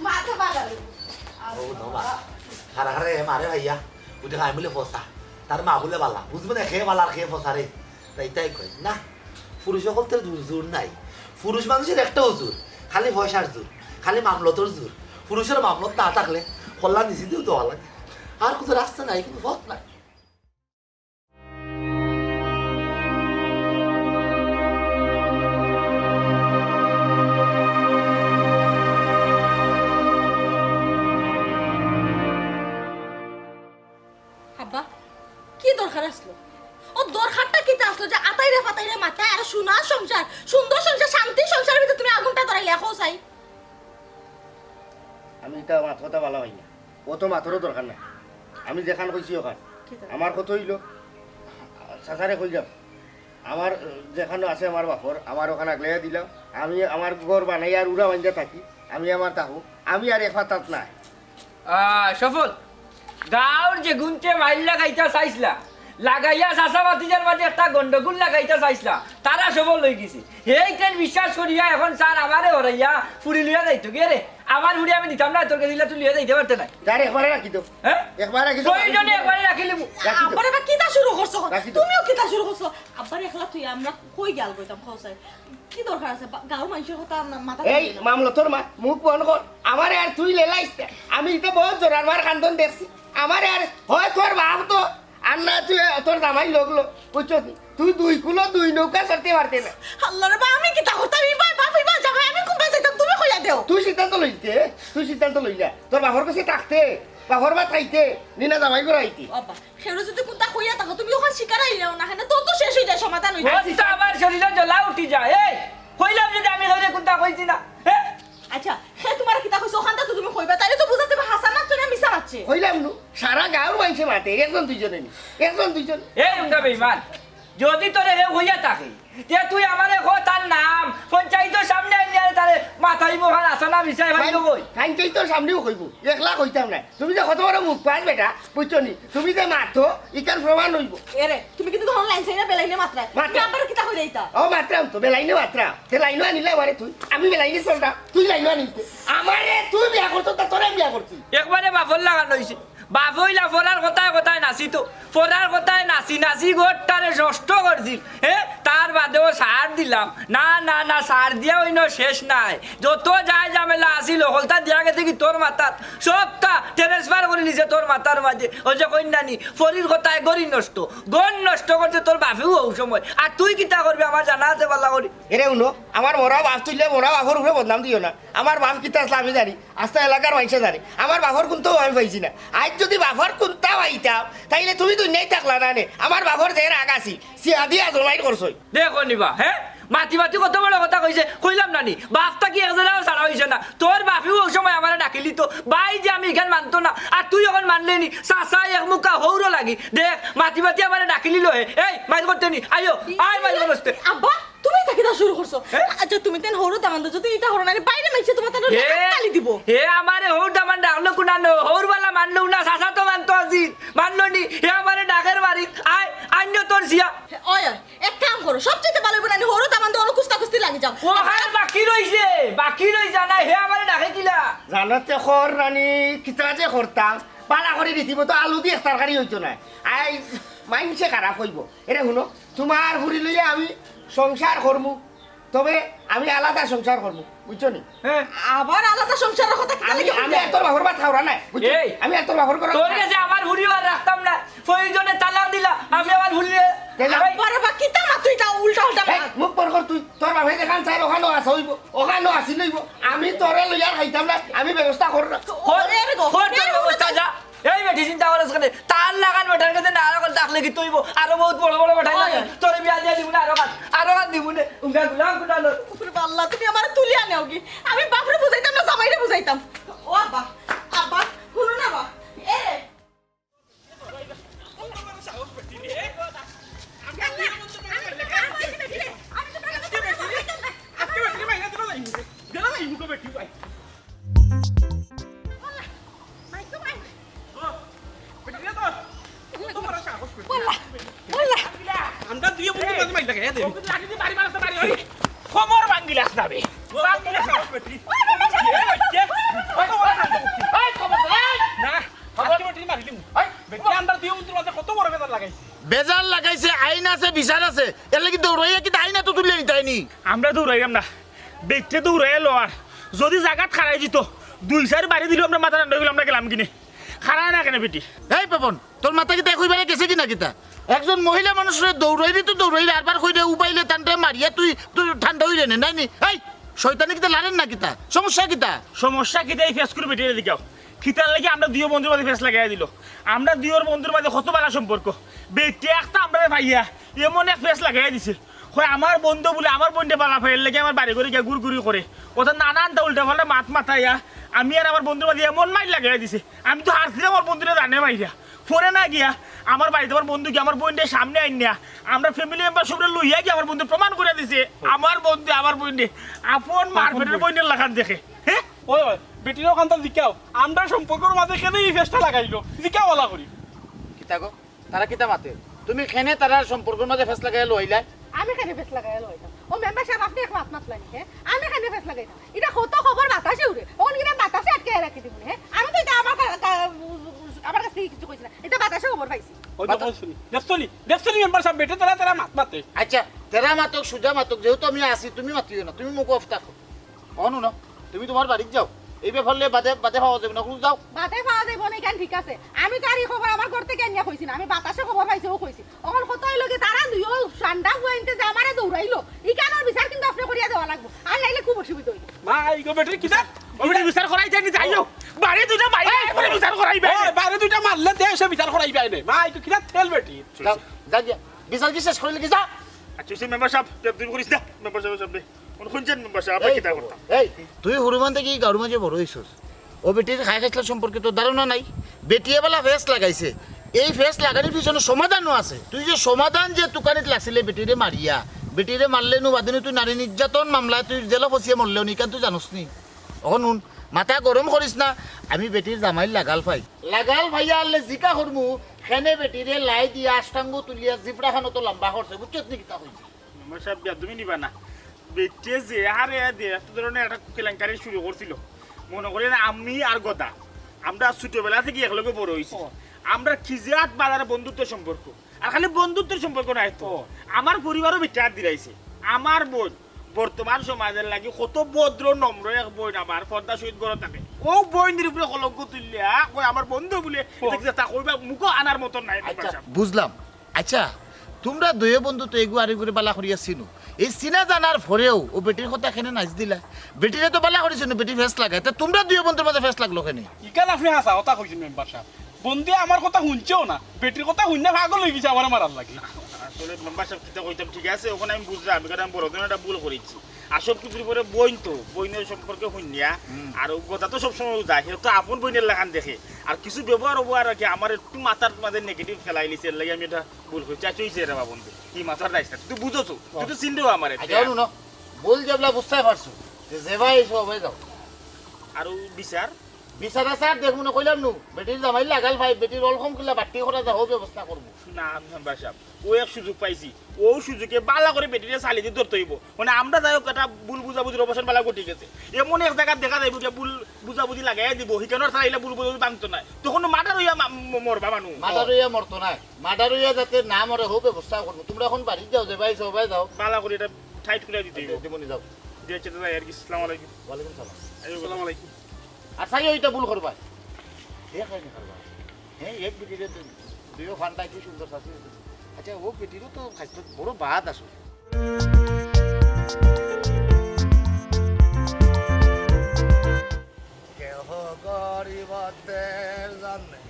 মাথা বালা রে। ও বাবা, হারা হারা এ মারে ভাইয়া। ওইটা খাই বলে ফসা। তার মা বলে বালা। বুঝবো না, খেয়ে বালা আর খেয়ে ফসা রে। তাই তাই কয়। না, পুরুষ অকলতর জোর, জোর নাই। পুরুষ মানুষর একটাউ জোর, খালি পয়সার জোর, খালি মামলতর জোর। পুরুষর মামলত না থাকলে কল্যাণ নিচে দিয়েও দেওয়া লাগে। আর কুনু রাস্তা নাই, কুনু পথ নাই। আব্বা, কি দরকার? আসলো? ও দরকারটা কিতা আসলো যে আতাইরে ফাতাইরে মাতায় আর সোনার সংসার, সুন্দর সংসার, শান্তির সংসারের ভিতরে তুমি আগুনটা ধরাইলে এখন চাই? আমি ইতা মাত কথা বালা পাই না। অত মাতরও দরকার নাই। আমি যেখান কইছি ওখান। কিতা? আমার কথা অইলো, চাচারে কই যাও। আমার যেখান আছে আমার বাপর, আমার ওখান আগলাইয়া দিলাম। আমি আমার ঘর বানাই আর উড়া বান্ধা থাকি। আমি আমার থাকো। আমি আর এক পাতাত নাই। আহ, সফল, গাঁওর যেগুনতে মাইল লাগাইতা চাইছলা, লাগাইয়া চাচা ভাতিজার মাঝে একটা গন্ডগোল লাগাইতা চাইছলা, তারা সফল অইগেছে। হেইখান বিশ্বাস করিয়া এখন স্যার আমারে হরাইয়া ফুড়ি লইয়া যাইতো গিয়া রে। আমার ফুড়ি আমি দিতাম না, তোর কাছে দিলে তুই লইয়া যাইতে পারতে না। তার একবারে রাখি দাও। হ্যাঁ? একবারে রাখি দাও। প্রয়োজনে একবারে রাখি লিমু। রাখি দাও। আব্বার এবার কিতা শুরু করছো? রাখি দাও। তুমিও কিতা শুরু করছো? আব্বার একলা তুই আমরা কই গেল কইতাম, কও চাই। কি দরকার আছে? বা-, গাঁওর মানুষের কথা মা-, মাথা এই মামলা তোর মা, মুখ বন্ধ কর। আমারে আর তুই লেলাইস না। আমি ইতে বহুত জোরার মার কান্দন দেখছি। আমারে আর হয় তোর বাপ তো, আর না তুই তোর জামাই লগলো, বুঝছস নি? তুই দুই কুলো দুই নৌকা চড়তে পারতে না। আল্লাহ রে বা, আমি কিতা করতাম? ইবা বাপ, ইবা জামাই, আমি কোনবায় যাইতাম? তুমি কইয়া দেও। তুই সিদ্ধান্ত লইতে, তুই সিদ্ধান্ত লইলা। তোর বাপর কাছে থাকতে, বাপর বা থাইতে, নিনা জামাই করে আইতে। বাবা, কেউ যদি কোনটা কইয়া থাকো, তুমি ওখান শিকার আইলাও না, কেন? তোর তো শেষ হয়ে যায়, সমাধান হয়ে যায়। ওর তো আমার শরীরে জ্বলা উঠি যায়। এই, কইলাম যদি আমি কেউরে কোনটা কইছি না, হ্যাঁ? আচ্ছা, হে তোমার কিতা কইছে, ওখানটা তো তুমি কইবা, তাইলে তো বুঝা যাবে হাছা মাতছে না মিছা মাতছে। কইলাম নু, সারা গাঁওর মাইনষে মাতে, একজন দুইজনে নি, একজন দুইজন। এই উনকা বেইমান, যদি তোরে হে কইয়া থাকে, তে তুই আমারে ক তার নাম, পঞ্চায়েতর সামনে আনিয়া তারে মাতাইমু, হাছা না মিছা এবার কই। পঞ্চায়েতর সামনেও কইবো, একলা কইতাম না। তুমি যে কত বড় মুখ পাস বেটা, বুঝছো নি? তুমি যে মাতো, ইখান প্রমাণ অইবো। এরে, তুমি কিন্তু তখন লাইন ছাড়া বেলাইনে মাতরায়। মাতরাম। তুমি আবার কিতা কইলে ইতা? ও মাতরাম তো, বেলাইনে মাতরাম। তে লাইনও আনিলে আমারে তুই। আমি বেলাইনে চলতাম, তুই লাইনও আনিতে। আমারে তুই বিয়া করতো, তা তোরে বিয়া করছি। একবারে বাপর লাগান অইছে। বাপ অইলা ফরার কথায় কথায় নাচিতো। ফরার কথায় নাচি নাচি ঘরটারে নষ্ট করছিল। হে, তার বাদেও ছাড় দিলাম। না, না, না, ছাড় দিয়া অইন্য শেষ নাই। যত যায় ঝামেলা আছিল, হকলতা দিয়া গেছে কি তোর মাথাত? সবটা transfer করি নিছে তোর মাথার মাঝে। ওই যে কইন্যানি, ফরির কথায় গরি নষ্ট। ঘর নষ্ট করছে তোর বাপেও অউ সময়। আর তুই কিতা করবি আমার জানা আছে বালা করি। এরে হুনো, আমার মরা বাপ তুললে মরা বাপর উপরে বদনাম দিও না। আমার বাপ কিতা আসলে আমি জানি, আস্তা এলাকার মাইনষে জানে। আমার বাপর কুন্তাও আমি পাইছি না। আইজ যদি বাপর কুন্তা পাইতাম, তাইলে তুমি দুনিয়াত থাকলা না নে। আমার বাপর যে রাগ আছিল, সিয়া দিয়া জমাইর করছই। দেখো নিবা, হ্যাঁ? মাতি মাতি কত বড় কথা কইছে, কইলাম না নি? বাপ থাকি এক জেলাও ছাড়া অইছে না। তোর বাপেও অউ সময় আমারে ডাকিলিতো, ভাই যে আমি ইখান মানতো না, আর তুই অখন মানলে নি, চাচা এক মুখা হউরও লাগি। দেখ, মাতি মাতি আমারে ডাকিলিলো হে। এই, মাইর করতে নি, আইও, আয় মাইর করতে। আব্বা, তুমি ইতা কিতা শুরু করছো? হ্যাঁ? আচ্ছা, তুমি তেন হউর দামান্দ যদি ইতা করো না, বাইরে মাইনষে তোমার তাহলে হে, হাততালি দিব। হে আমারে হউর দামান্দ ডাকলো কুনানো, হউর বালা মানলো না, চাচা তো মানতো আজি, মানলো নি, হে আমারে ডাকের বাড়ি, আয়, আইন্য তোর জিয়া। হে, ওই, ওই, এক কাম করো, সবচেয়ে ভালো অইবো না নি, হউর দামান্দ অনো কুস্তা কুস্তি লাগি যাও। ও হ্যাঁ, বাকি রইছে, বাকি রইছে না, হে আমারে ডাকে কিলা? জানাতে কর রানী, কিতা যে করতাম, বালা করি রীতিমতো আলু দি এক তরকারি অইতো না। আই, মাইনষে খারাপ কইবো। এরে হুনো, তুমার ফুড়ি লইয়া আমি সংসার করমু, তবে আমি আলাদা সংসার করমু, বুঝছো নি? হ্যাঁ। আবার আলাদা সংসারের কথা কিতা আমি, লাগি আমি কইতায়? আর তোর বাপর ভাত খাওরা নাই, বুঝছো? এই, আমি আর তোর বাপর ঘর তোর গেছে আমার ফুড়িও আর রাখতাম না। প্রয়োজনে তালাক দিলা, আমি আমার ফুড়িরে তালাক? আরে বাবা, কিতা মাত তুই তা উল্টা উল্টা এই, মাত। মুখ বন্ধ কর তুই। তোর বাপে যেখান চায় ওখানো আসা অইবো, ওখানো আসি লইবো। আমি তোরে লইয়া আর খাইতাম না, আমি ব্যবস্থা কর না। কর, ওরে রে গো, কর তোর ব্যবস্থা, যা। এই বেটি চিন্তা করস কেনে? তার লাখান বেটার গেছে না আরো কান থাকলে কিতা অইবো? আরো বহুত বড় বড় বেটাইন লাগে। ওই। তোরে বিয়া দিয়া দিমু না আরো কান, আরো কান দিমু নে। উঙ্গা গুলাম গুলা লো। উপরে আল্লাহ, তুমি আমারে তুলিয়া নেও কি? আমি বাপরে বুঝাইতাম না, জামাইরে বুঝাইতাম। ও আব্বা, আব্বা, হুনো না বা। এ। আমরা দুইও বন্ধু মাঝে মাইল লাগে, এ দে। লাঠি দিয়ে বাড়ি মারছে, বাড়ি, ওই। খবর ভাঙ্গিলাস না বে। ভাঙ্গিলাস না। এই, এই, এই, কত বড় কাণ্ড করছিস? এই, খবর, এই। না, খবর। আজকে বেটি মারিলিম। এই, বেটি, আমরা দুইও বন্ধুর মাঝে কত বড় বেজার লাগাইছে। বেজার লাগাইছে, আইন আছে, বিচার আছে। এর লাগি দৌড়াইয়া কিতা আইন আতো তুলিয়া নিতায় নি? আমরা দৌড়াইলাম না। বেটিয়ে দৌড়াইয়া লওয়ার। যদি জাগাত খাড়াই দিত, দুই চাইর বাড়ি দিলেও আমরা মাথা ঠান্ডা অইবো, আমরা গেলাম কিনে। খাড়ায় না কেনে বেটি? এই পাপন, তোর মাথা কিতা কইবারে গেছে কি না কিতা? একজন মহিলা মানুষরে দৌড়াইলি তো দৌড়াইলি, আরবার কইরে উবাইলে তানরে মারিয়া তুই, তুই ঠান্ডা অইরে নে, নাই নি? এই, শয়তানি কিতা লারের না কিতা? সমস্যা কিতা? সমস্যা কিতা এই ফেস করে বেটিয়ে দেখাও। কিতার লাগি আমরা দুইও বন্ধুর মাঝে ফেস লাগাইয়া দিল। আমরা দুইওর বন্ধুর মাঝে কত বালা সম্পর্ক, বেটি একটা আমরা পাইয়া এমন এক ফেস লাগাইয়া দিছে। কয় আমার বন্ধু বুলে আমার বইনরে বালা পাইয়ার লাগি আমার বাড়ি ঘরে গিয়া গুড়গুড়ি করে, অতা নানানটা উল্টা পাল্টা মাত মাতাইয়া আমি আর আমার বন্ধুর মাঝে এমন মাইর লাগাইয়া দিছে। আমি তো হারছিলাম আমার বন্ধুরে জানে মাইরা। পরে না গিয়া আমার বাড়িত আমার বন্ধু গিয়া আমার বইনরে সামনে আইনা, আমরা ফ্যামিলি মেম্বার সবরে লইয়া গিয়া আমার বন্ধু প্রমাণ করিয়া দিছে আমার বন্ধু আমার বইনরে আপন মার পেটের বইনের লাখান দেখে। হ্যাঁ, ওই, ওই, বেটিরে অখানতা জিকাও, আমরার সম্পর্কর মাঝে কেনে ই ফেসটা লাগাইলো? জিকাও বালা করি। কিতা গো? তারা কিতা মাতে? তুমি কেনে তারার সম্পর্কর মাঝে ফেস লাগাইয়া লইলায়? আমি কেনে ফেস লাগাইয়া লইলাম? ও মেম্বার সাব, আপনে এক মাত মাতলা নি, হ্যাঁ? আমি কেনে ফেস লাগাইতাম? ইটা কত খবর বাতাসে উড়ে, অখন কিনা বাতাসে আটকাইয়া রাখি দিমু নি, হ্যাঁ? আমি তো ইটা আমার কা-, কা-, আমার কাছ থাকি কিচ্ছু কইছি না, ইটা বাতাসে খবর পাইছি। ওই তো বাতাস- কইছি নি, দেখছো নি, দেখছো নি মেম্বার সাব, বেটিয়ে তেরা তেরা মাত মাতে। আচ্ছা, তেরা মাতক, সুজা মাতক, যেহেতু আমি আছি, তুমি মাতিও না, তুমি মুখ অফ থাকো। অনো না, তুমি তুমার বাড়িত যাও, এই ব্যাপার লইয়া বাদে, বাদে পাওয়া যাইবো না, যাও। বাদে পাওয়া যাইবো না, ইখান ঠিক আছে। আমি তো আর ই খবর আমার ঘর থাকি আনিয়া কইছি না, আমি বাতাসে খবর পাইছি, অউ কইছি। অখন কথা অইলো কি, তারা দুইও সান্ডা ফুয়াইন্তে যে আমারে দৌড়াইলো, ইখানর বিচার কিন্তু আপনে করিয়া দেওয়া লাগবো, আর নাইলে খুব অসুবিধা অইবো। মা, ইগো বেটির কিতা? ও বেটি বিচার করাই যায়নি, যাইও। বাড়ি দুইটা মাইরে, এরপরে বিচার করাইবা। ওই, বাড়ি দুইটা মারলে দেশে বিচার করাইবা এনে। মা, ইগো কিতা তেল বেটি? যাও, যা গিয়া। বিচার কি শেষ করিলে কি? যা। আচ্ছা, অইছে মেম্বার সাব, বেয়াদবি করিস না, মেম্বার সাব, সামনে। কোন, কোন জন মেম্বার সাব, আমরা এই কিতা করতাম? এই, তুই হুরুমান থাকি গাউর মাঝে বড় অইছস। ও বেটির খাই খাইছলা সম্পর্কে তোর ধারণা নাই। বেটিয়ে বালা ফেস লাগাইছে। এই ফেস লাগানির পিছনে সমাধানও আছে। তুই যে সমাধান যে তুকানিত লাগছিলে বেটিরে মারিয়া, বেটিরে মারলে নু বাদে নু তুই নারী নির্যাতন মামলায় তুই জেলো ফসিয়া মরলেও নি, ইখান তুই জানোস নি। অখন হুন, মাথা গরম করিস না, আমি বেটির জামাইর লাগাল পাই। লাগাল পাইয়া আনলে জিকা করমু, কেনে বেটিরে লাই দিয়া আষ্টাঙ্গ তুলিয়া জিবড়াখান অত লম্বা করছে, বুঝছত নি কিতা কইছি? মেম্বার সাব, বেয়াদবি নিবা না। বেটিয়ে যে হারে দে, এত ধরনের একটা কেলেঙ্কারি শুরু করছিল। মনো করি না, আমি আর গদা, আমরা ছোটবেলা থাকি একলগে বড় অইছি। ও। আমরা খিজিয়াত বাজারে বন্ধুত্বর সম্পর্ক। আর খালি বন্ধুত্বর সম্পর্ক নায় তো। ও। আমার পরিবারও বেটিয়ে আত দিলাইছে। আমার বইন বর্তমান সমাজর লাগি কত ভদ্র, নম্র এক বইন আমার, পর্দা সহিত ঘরো থাকে। অউ বইনর উপরে কলঙ্ক তুলিয়া কয় আমার বন্ধু বুলে, ও। ইতা কিতা কইবা, মুখো আনার মতন নায়, মেম্বার সাব। বুঝলাম। আচ্ছা, তুমরা দুইও বন্ধু তো এগু আরেগুরে বালা করিয়া চিনো। এই চিনা জানার পরেও অউ বেটির কথা কেনে নাইজ দিলা? বেটিরে তো বালা করি চিনো, বেটি ফেস লাগায়। তে তুমরা দুইও বন্ধুর মাঝে ফেস লাগলো কেনে? ইখান আপনে হাছা কথা কইছইন মেম্বার সাব। বন্ধুয়ে আমার কথা হুনছেও না, বেটির কথা হুনিয়া পাগল অইগেছে আমারে মারার লাগি। আসলে মেম্বার সাব কিতা কইতাম, ঠিক আছে, অখন আমি বুঝলাম, ইখান আমি বড় ধরনের একটা ভুল করিছি। আর সব কিছুর উপরে বইন তো, বইনর সম্পর্কে হুনিয়া, হুম। আর অউ কথা তো সবসময় যায়, হে তো আপন বইনর লাখান দেখে। আর কিছু ব্যবহার অবহার আর কি আমার একটু মাথার মাঝে নেগেটিভ ফেলাইলিছে, এর লাগি আমি ইটা ভুল কইছি। আচ্ছা, অইছে রে বাবা, বন্ধু, ই মাথার রাখিস না, তুই তো বুঝছস, তুই তো চিনরেও আমারে। আচ্ছা, হুনো না, ভুল যেবলা বুঝতায় পারছো, যে যেবায় অইছে অবায় যাও। আর অউ বিচার? বিচার আচার দেখমু না কইলাম নু, বেটির জামাইর লাগাল পাই, বেটির অলকম কিলা বাট্টি করা যায়, অউ ব্যবস্থা করমু। না, মেম্বার সাব, অউ এক সুযোগ পাইছি, অউ সুযোগে বালা করি বেটিরে চালিদি ধরতে অইবো। মানে আমরা যাই হোক একটা ভুল বুঝাবুঝির অবসান বালা ঘটি গেছে, এমন এক জাগাত দেখা যাইবো গিয়া ভুল বুঝাবুঝি লাগাইয়া দিবো, হিখানর চালাইলে ভুল বুঝাবুঝি ভাঙতো নায়, তখন মার্ডার অইয়া মা-, ম-, মরবা মানুষ। মার্ডার অইয়া মরতো নায়, মার্ডার অইয়া যাতে না মরে, অউ ব্যবস্থা করমু। তুমরা অখন বাড়িত যাও, যেবায় অইছে অবায় যাও। বালা করি ইটা টাইট করিয়া দিতে অইবো। দিমুনি যাও। জি আচ্ছা, দাদা, আর কি, আসসালামু আলাইকুম। ওয়ালাইকুম সালাম। এই, আসসালামু আলাইকুম। আর চাইও ইটা ভুল করবায়। দেখ, এই করবা। হ্যাঁ, এক বেটিরে তো দুইও ফান্ডা কি সুন্দর শাস্তি দিছে। আচ্ছা, অউ বেটিরও তো খাইতে বড় বাদ আছে। কেহ গরিবদের জানে,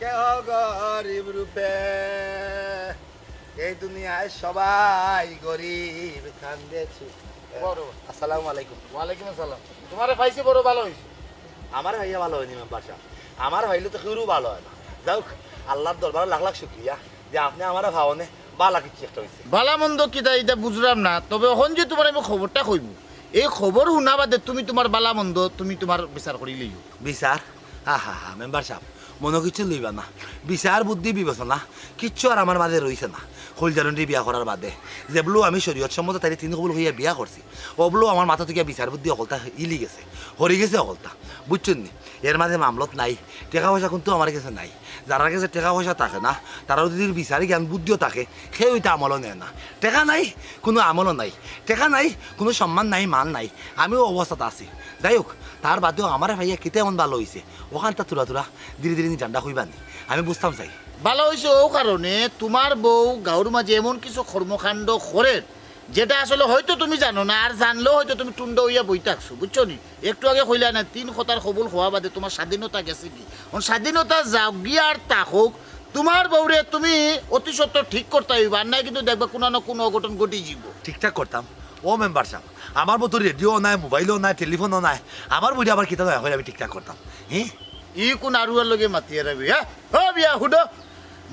কেহ গরিব রূপে। এই দুনিয়ায় সবাই গরিব, কান্দে সুখে। বাহ, বাহ। আসসালামু আলাইকুম। ওয়ালাইকুম আসসালাম। তুমারে পাইছি, বড় ভালা অইছে। আমারে পাইয়া ভালা অয়নি মেম্বার সাব, আমারে পাইলে তো কেউরউ ভালা অয় না। যাউক, আল্লার দরবারো লাখ লাখ শুকরিয়া যে আপনে আমারে পাওনে ভালা কিচ্ছু একটা অইছে। ভালা মন্দ কিতা ইতা বুঝরাম না, তবে অখন যে তুমারে আমি খবরটা কইমু, এই খবর হুনা বাদে তুমি তুমার ভালা মন্দ তুমি তুমার বিচার করি লইও। বিচার? হা হা হা, মেম্বার সাব, মনো কিচ্ছু লইবা না। বিচার, বুদ্ধি, বিবেচনা কিচ্ছু আর আমার মাঝে রইছে না। কইলজারুনরে বিয়া করার বাদে যেবলো আমি শরীয়ত সম্মত তাইরে তিন কবুল কইয়া বিয়া করছি, অবলো আমার মাথা থাকি বিচার বুদ্ধি হকলতা হিলি গেছে, হরি গেছে হকলতা, বুঝছইন নি? এর মাঝে মামলত নাই, টেকা পয়সা কিন্তু আমার গেছে নাই। যারার গেছে টেকা পয়সা থাকে না, তারার যদি বিচার জ্ঞান বুদ্ধিও থাকে, কেউ ইতা আমলও নেয় না। টেকা নাই, কুনু আমলও নাই। টেকা নাই, কুনু সম্মান নাই, মান নাই। আমিও অবস্থাত আছি। যাই হোক, তার বাদেও আমারে পাইয়া কিতা এমন ভালা অইছে, অখানতা থুড়া থুড়া ধীরে ধীরে নি ঠান্ডা কইবা নি, আমি বুঝতাম চাই। ভালা অইছে অউ কারণে, তুমার বউ গাউর মাঝে এমন কিছু কর্মকাণ্ড করের, যেটা আসলে হয়তো তুমি জানো না, আর জানলেও হয়তো তুমি টুন্ডা অইয়া বই থাকছো, বুঝছো নি? একটু আগে কইলা না, তিন কথার কবুল হওয়া বাদে তোমার স্বাধীনতা গেছে কি? এখন স্বাধীনতা যাউক গিয়া আর থাকুক, তোমার বউরে তুমি অতি সত্বর ঠিক করতায় অইবো, আর নায় কিন্তু দেখবা কুনু না কুনু অঘটন ঘটি যিবো। ঠিকঠাক করতাম। ও মেম্বার সাব, আমার মতো রেডিও নাই, মোবাইলও নাই, টেলিফোনও নাই, আমার বউরে আবার কিতা দয়া করি আমি ঠিকঠাক করতাম? হ্যাঁ, ই কুন আরুয়ার লগে মাতিয়া রাখবি, হ্যাঁ? ও বিয়া, হুডো।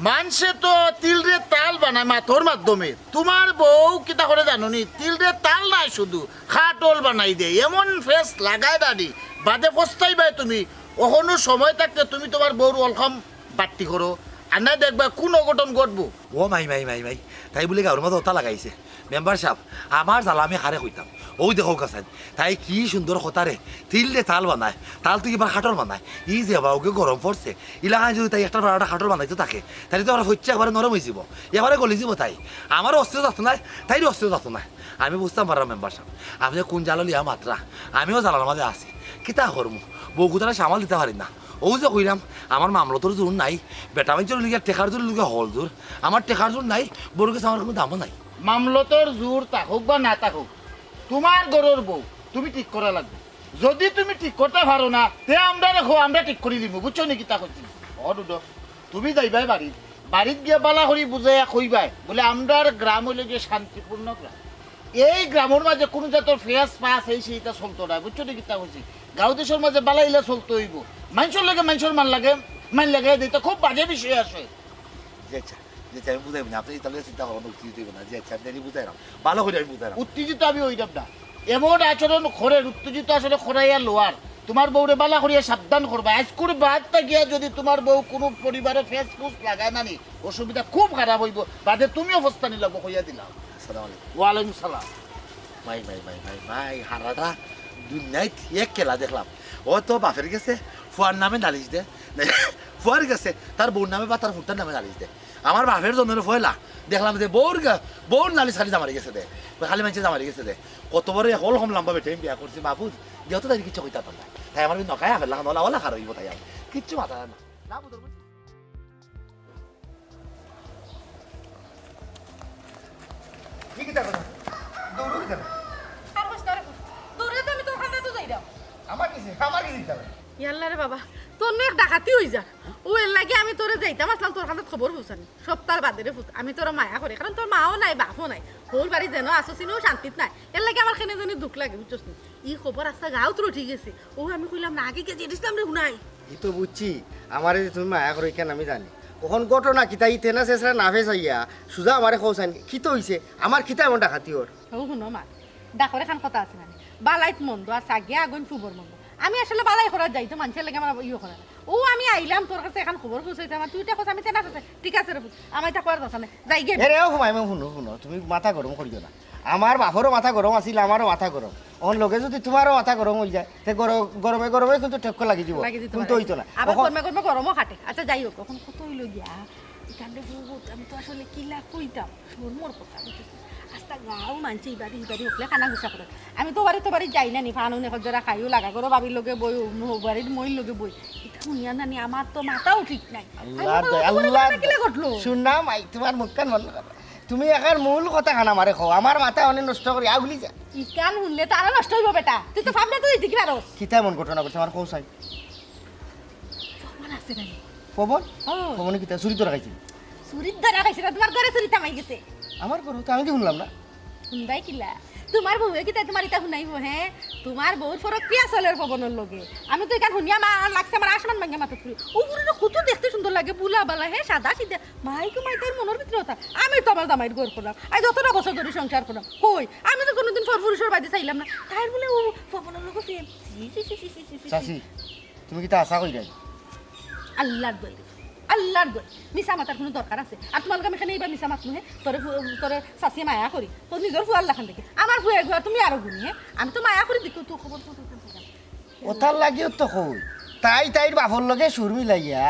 মানষে তো তিলরে তাল বানায় মাতর মাধ্যমে। তোমার বউ কিতা করে জানো নি? তিলরে তাল নায় শুধু, খাটল বানাই দেয়। এমন ফেস লাগায় দাড়ি, বাদে পস্তাইবায় তুমি। অখনো সময় থাকতে তুমি তোমার বউর ওয়েলকাম বাট্টি করো। আর না দেখবা কুন অঘটন ঘটবো। ও মাই, মাই, মাই, মাই, তাই বুলে গাউর মাঝে অতা লাগাইছে। মেম্বার সাব, আমার জ্বালা আমি কারে কইতাম? অউ দেখো কাছাইন, তাই কি সুন্দর কথা রে, তিলরে তাল বানায়, তাল তো কিবার খাটল বানায়। ই যে বাউকে গরম পড়ছে, ইলাখান যদি তাই একটা বারোটা খাটল বানাইতে থাকে, তাইলে তো আমার হচ্ছে একবারে নরম অইযিবো, একবারে গলি যিবো তাই। আমারও অস্থির যাতো নায়, তাইরও অস্থির যাতো নায়। আমি বুঝতাম পারলাম মেম্বার সাব, আপনে কুন জ্বালা লইয়া মাতরা, আমিও জ্বালার মাঝে আছি। কিতা করমু, বউগুতারে সামাল দিতাম পারি না। অউ যে কইরাম, আমার মামলতর জোর নাই, বেটা মাইনষর লগে টেকার জোর, লগে হল জোর। আমার টেকার জোর নাই, বউর গেছে আমার কুনু দামও নাই। মামলতর জোর থাকুক বা না থাকুক, তোমার ঘরর বউ তুমি ঠিক করা লাগবো। যদি তুমি ঠিক করতা পারো না, তে আমরারে কও, আমরা ঠিক করি দিমু, বুঝছো নি কিতা কইছি? ও দুদো, তুমি যাইবায় বাড়িত, বাড়িত গিয়া বালা করি বুঝাইয়া কইবায়, বুলে আমরার গ্রাম অইলো গিয়া শান্তিপূর্ণ গ্রাম। এই গ্রামর মাঝে কুনু জাতর ফেস ফাস এই সেইটা চলতো না, বুঝছো নি কিতা কইছি? গাঁও দেশর মাঝে বালা ইলা চলতো অইবো। মাইনষর লগে মাইনষর মান লাগে, মাইন লাগে, এটা খুব বাজে বিষয় আছে। জি আচ্ছা, জি আচ্ছা, আমি বুঝাইমু নে, আপনে ইতা লইয়া চিন্তা করইন না, উত্তেজিত অইবেন না। জি আচ্ছা, আমি বুঝাইরাম, বালা করি আমি বুঝাইরাম। উত্তেজিত আমি অইরাম না, এমন আচরণ করের, উত্তেজিত আসলে করাইয়া লওয়ার। তোমার বউরে বালা করিয়া সাবধান করবায়, আইজকুর বাদ থাকিয়া যদি তোমার বউ কুনু পরিবারে ফেস ফুস লাগায় না নি, অসুবিধা খুব খারাপ অইবো, বাদে তুমিও ফস্তানি লাগবো, কইয়া দিলাম। আসসালামু আলাইকুম। ওয়ালাইকুম সালাম। মাই, মাই, মাই, মাই, মাই, হারাটা দুনিয়াত এক খেলা দেখলাম। ও তো বাপের গেছে ফুয়ার নামে নালিশ দে, ফুয়ার গেছে তার বউর নামে বা তার ফুটার নামে নালিশ দে। আমার বাপের জন্মর পয়লা দেখলাম যে বউর গা-, বউর নালিশ খালি জামাইর গেছে দে, খালি মাইনষে জামাইর গেছে দে। কত বড় হল হম লম্বা বেটা আমি বিয়া করছি, বাবু, যেহেতু তাই কিচ্ছু কইতা পারলাম না। তাই আমার নখায় আপেল লাখান ওলা ওলা খার অইবো, তাই আমি কিচ্ছু মাথা না। না বুঝতে পারছি। কি কিতা কথা? দৌড়ো কিতা? আর কইস না রে পুত। দৌড়ে তো আমি তোর কান্দাত যাইরাম। আমার কিতা? আমার কিতা চিন্তা নাই? ইয়াল্লা রে বাবা, তোর নু এক ডাকাতি অই যা। অউ এর লাগি আমি তোরে যাইতাম আছলাম তোর কান্দাত খবর পৌঁছানি। সপ্তাহ বাদে রে পুত, আমি তোরে মায়া করি, কারণ তোর মাও নাই, বাপও নাই। হউর বাড়ি যেন আছস, ইনো শান্তিত নাই। এর লাগি আমার কেনে জানি দুখ লাগে, বুঝছস নি? ই খবর আস্তা গাঁওত রটি গেছে। অউ আমি কইলাম না, আগে গিয়া জেরিস নামরে হুনাই। ই তো বুঝছি, আমারে যে তুমি মায়া করো, ইখান আমি জানি। অখন ঘটনা কিতা, ই তেনা শেষরা না ফেসাইয়া, সুজা আমারে কও চাইন, কিতা অইছে? আমার কিতা এমন ডাকাতি অর? অউ হুনো মা, ডাকর এখান কথা আছে না নি? বালাইত মন্দ আর সাগিয়া আগুন ফুবর মন্দ। আমি আসলে বালাই করার যাই তো, মানষর লাগি আমার ইয়ে করার। অউ আমি আইলাম তোর কাছে এখান খবর পৌঁছাইতাম, আর তুই ইটা কস আমি তেনা শেষে। ঠিক আছে রে পুত, আমার ইটা করার দরকার নাই, যাই গিয়া। এরে ও হুমায়মা, হুনো, হুনো, তুমি মাথা গরম করিও না। আমার বাপরও মাথা গরম আছিল, আমারও মাথা গরম। অখন লগে যদি তোমারও মাথা গরম অই যায়, তে গর-, গরমে গরমে কিন্তু ঠেক্কা লাগি যিবো। লাগি যিতো কিন্তু পারে। অইতো না। আবার অখন গরমে গরমে গরমও খাটে। আচ্ছা, যাই হোক, অখন কত অইলো গিয়া? ইখান রে বহুত, আমি তো আসলে কিলা কইতাম, শরমর কথা, বুঝছস? আস্তা গাঁও মানষে ইবাড়ি ইবাড়ি হকলে কানা ঘুষা করে। আমি তো বাড়ি তো বাড়ি যাই না নি, ফানুন এখন যারা খাইও লাগা করো, ভাবির লগে বই, অউ বাড়ির মইর লগে বই। ইটা হুনিয়া না নি, আমার তো মাথাও ঠিক নাই। আমি আল্লাহর মনে দয়া, করি, আল্লাহর কিলা ঘটলো? শুন না, মাই, তোমার মুখখান বন্ধ করো। তুমি এখান মূল কথা খান আমারে কও, আমার মাথা অনে নষ্ট করি আগুলি যা। ইখান হুনলে তো আরো নষ্ট অইবো বেটা। তুই তো ভাবনা তো দিতে কি পারস? কিতা এমন ঘটনা ঘটছে আমার কও চাই? পবন আছে না নি? পবন? ও। পবনে কিতা চুরি ধরা খাইছে? চুরি ধরা খাইছে না, তোমার ঘরে চুরি তামাই গেছে। আমার ঘরে তো আমি কি হুনলাম না। হুনবায় কিলা? তোমার বউয়ে কিতা তোমার ইতা হুনাইবো, হে? তোমার বউর পরকিয়া চলের পবনর লগে। আমি তো ইখান হুনিয়া আমার লাগছে আমার আসমান ভাঙ্গিয়া মাথাত পড়ি। অউ বুড়িটা কত দেখতে সুন্দর লাগে, বুলা বালা, হে, সাদা সিধা। মাই গো মাই, তাইর মনর ভিতরে অতা। আমি তো আমার জামাইর ঘর করলাম। আইজ অতটা বছর ধরি সংসার করলাম। কই? আমি তো কুনুদিন পরপুরুষর বাড়ি চাইলাম না। তাইর বুলে অউ পবনর লগে প্রেম। ছি, ছি, ছি। চাচি, তুমি কিতা হাছা কইরায়? আল্লার দোয়াই রে, আল্লার দোয়াই। মিছা মাতার কুনু দরকার আছে? আর তোমার লগে আমি কেনে ইবার মিছা মাতমু, হে? তোরে ফু-, তোরে চাচিয়ে মায়া করি। তোর নিজর ফুয়ার লাখান দেখি। আমার ফুয়া এগুয়া তুমি আরো গুণী, হে? আমি তো মায়া করি দেখি, তোর খবর তো তোর কাছে জানি। অতার লাগিও তো কই। তাই তাইর বাপর লগে সুর মিলাইয়া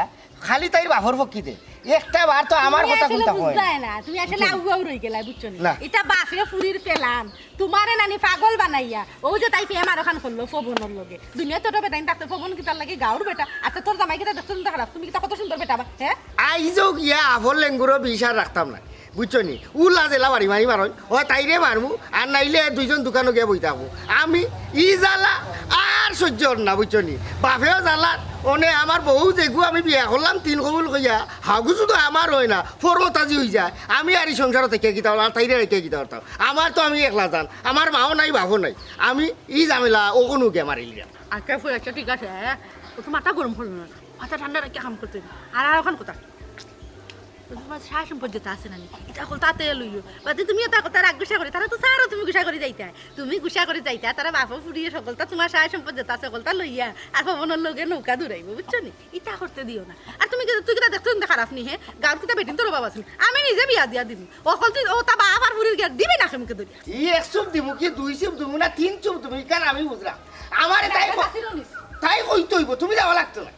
খালি তাইর বাপর পক্ষে দে। একটা বার তো আমার তুমি কথা আসলে কুনতা কয়। বুঝলায় না, তুমি আসলে বুঝছো নি? আউ আউ রই গেলায়, বুঝছো নি? না। ইটা বাপে ফুরির পেলাম, তোমারে নানি পাগল বানাইয়া, অউ যে তাই প্রেম আরোখান করলো পবনর লগে। দুনিয়াত তো বেটাইন থাকতে পবন কিতার লাগি গাঁওর বেটা। আচ্ছা, তোর জামাই কিতা দেখতে শুনতে খারাপ? তুমি কিতা কত সুন্দর বেটা বা, হে? আইজও গিয়া আফর লেঙ্গুরও বিষ আর রাখতাম না। বুঝছো নি? উলা যেলা বাড়ি মারি মারইন, অয় তাইরে মারমু, আর নাইলে দুইজন দুকানো গিয়া বই থাকমু। আমি ই জ্বালা আর সহ্য অর না, বুঝছো নি? বাপেও জ্বালাত, অনে আমার বউ যেগু আমি বিয়া করলাম তিন কবুল কইয়া, হাগু শুধু আমার অয় না, ফরমতাজি অইযায়। আমি আর ই সংসারো থাকিয়া কিতা করতাম, আর তাইরে রাখিয়া কিতা করতাম? আমার তো আমি একলা জান, আমার মাও নাই, বাপও নাই। আমি ই ঝামেলা অখনউ গিয়া মারিলিরাম। আচ্ছা, ফুল, আচ্ছা, ঠিক আছে, হ্যাঁ? অত মাথা গরম করো না, মাথা ঠান্ডা রাখিয়া কাম করতে অইবো। আর, আর অখান কথা, তোমার সয় সম্পদ যেতা আছে না নি, ইতা হকলতা আতে লইও। বাদে তুমি ইতা হকলতা রাগ গুসা করি, তারা তো ছাড়ো তুমি গুসা করি যাইতায়। তুমি গুসা করি যাইতায়, তারা বাপো ফুড়িয়ে হকলতা তোমার সয় সম্পদ যেতা আছে হকলতা লইয়া, আর পবনর লগে নৌকা দৌড়াইবো, বুঝছো নি? ইতা করতে দিও না। আর তুমি কিতা, তুই কিতা দেখছো না খারাপ নি, হে? গাঁওর কিতা বেটিন্তর অভাব আছে নি? আমি নিজে বিয়া দিয়া দিমু। অকল তুই, ও তা বাপ আর ফুড়ির গেট দিবি না কেমকে ধরিয়া? ই এক চুপ দিমু কি, দুই চুপ দিমু না, তিন চুপ দিমু, ইখান আমি বুঝরাম। আমারে তাই ক-, তাই কইতে অইবো, তুমি যাওয়া লাগতো না।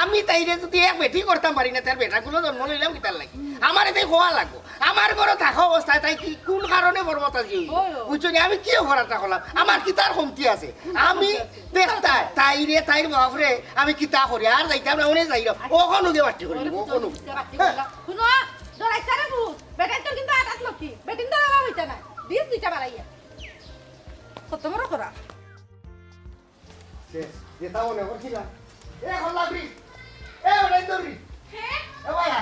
আমি তাইরে যুদি এক বেটি করতাম পারি না, তার বেটাগুলো জন্ম লইলাম কিতার লাগি? আমারে তাই কওয়া লাগবো। আমার ঘরো থাকা অবস্থায় তাই কি কুন কারণে ফরমতাজি অইলো? বুঝছো নি? আমি কি অপরাধটা করলাম? আমার কিতার কমতি আছে? আমি দেখতায়, তাইরে, তাইর বাপরে আমি কিতা করি? আর যাইতাম না, অনে যাইরাম। অখনউ গিয়া বাট্টি করি, অখনউ। হুনো, ডরাইছ না রে পুত, বেটাইন্তর কিন্তু আটাত লক্ষ্মী, বেটিন্তর অভাব অইতা না, দিস দুইটা বাড়াইয়া। কত বড় করা। শেষ। যেতা মনে করছিলাম। এ, হল্লা ফ্রি। এ, ওটাই তো ফ্রি। হে? এ, ভাইয়া।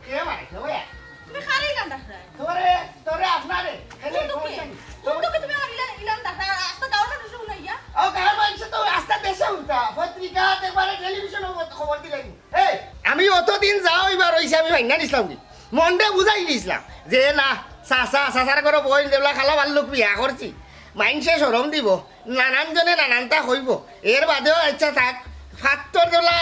কে মারে? কে ভাইয়া? তুমি কারে ইলান ডাকরায়? তোরে, তোরে আপনারে। এনে কোন দুঃখে? সমস্যা নেই। কোন দুঃখে তুমি আমার ইলান, ইলান ডাকরায়? আর আস্তা গাঁওর মানুষ হুনাইয়া? ও, গাঁওর মানুষ তো আস্তা দেশে হুনতা। পত্রিকা, একবারে টেলিভিশনও খবর দিলাই। এই, আমি অতদিন যা অইবার অইছে আমি মাইনা নিছলাম কি? মনরে বুঝাই দিছলাম যে না, চাচা, চাচার ঘরো বইন যেবলা খালা ভাল্লুক বিয়া করছি, মাইনষে শরম দিবো, নানান জনে নানানতা কইবো। এর বাদেও আচ্ছা থাক, ফাত্তর যেবলা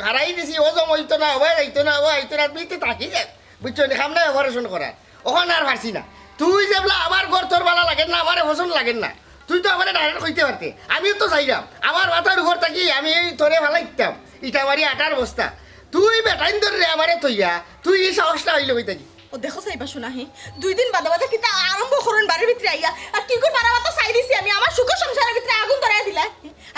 হারাই দিছি, ও জম অইতো না, ও যাইতো না, ও আইতো না, তুমি তো থাকি যাক, বুঝছো নি? কাম নাই অপারেশন করার, অখন আর পারছি না। তুই যেবলা আমার ঘর তোর ভালা লাগের না, আমারে পছন্দ লাগের না, তুই তো আমারে ডাইরেক্ট কইতে পারতে, আমিও তো চাইরাম, আমার মাথার উপর থাকি আমি এই তোরে ফালাই দিতাম, ইটা মারি আটার বস্তা। তুই বেটাইন্তরে আমারে থইয়া, তুই ই সাহসটা অইলো কই থাকি? ও দেখো চাইবা শোনা হে, দুই দিন বাদে বাদে কিতা আরম্ভ করইন বাড়ির ভিতরে আইয়া, আর কি করে বাড়া মাথা চাই দিছি আমি, আমার সুখর সংসারের ভিতরে আগুন ধরাই দিলা।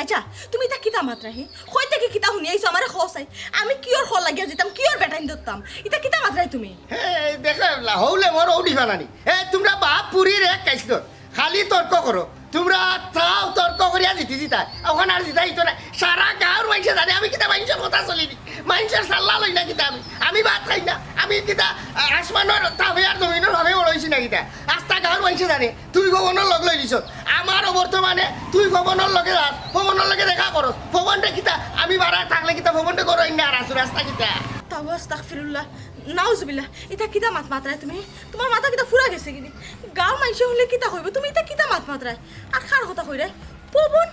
আচ্ছা, তুমি ইতা কিতা মাতরায় হে? কই থাকি কিতা হুনি আইছো আমারে কও চাই? আমি কিওর খল লাগিয়া যিতাম, কিওর বেটাইন ধরতাম? ইতা কিতা মাতরায় তুমি? হে, দেখো এবলা, হউলে মোর অউডি ফানানি। হে, তুমরা বাপ ফুড়ির এক কাইসদর। খালি তর্ক করো। তুমরা চাও তর্ক করিয়া জিতি জিতায়। অখন আর জিতা অইতো না। সারা গাঁওর মাইনষে জানে আমি কিতা মাইনষর কথা চলি নি। মাইনষর সাল্লা লই না কিতা আমি। আমি ভাত খাই না। আমি কিতা, আ, আসমানর তাপে আর জমিনর ভাবে বড় অইছি না কিতা? আস্তা গাঁওর মাইনষে জানে। তুই পবনর লগ লই দিছস। আমার অবর্তমানে তুই পবনর লগে যাস, পবনর লগে দেখা করস। পবনরে কিতা, আমি বাড়া থাকলে কিতা পবনরে করো ইন্না আর আসু রাস্তা কিতা? তাও আস্তাগফিরুল্লাহ, নাউজুবিল্লাহ। ইতা কিতা মাত মাতরায় তুমি? তুমার মাথা কিতা ফুরা গেছে কিনি? গাঁওর মাইনষে হুনলে কিতা কইবো? তুমি ইতা কিতা মাত মাতরায়? আর কার কথা কইরায়? পবন,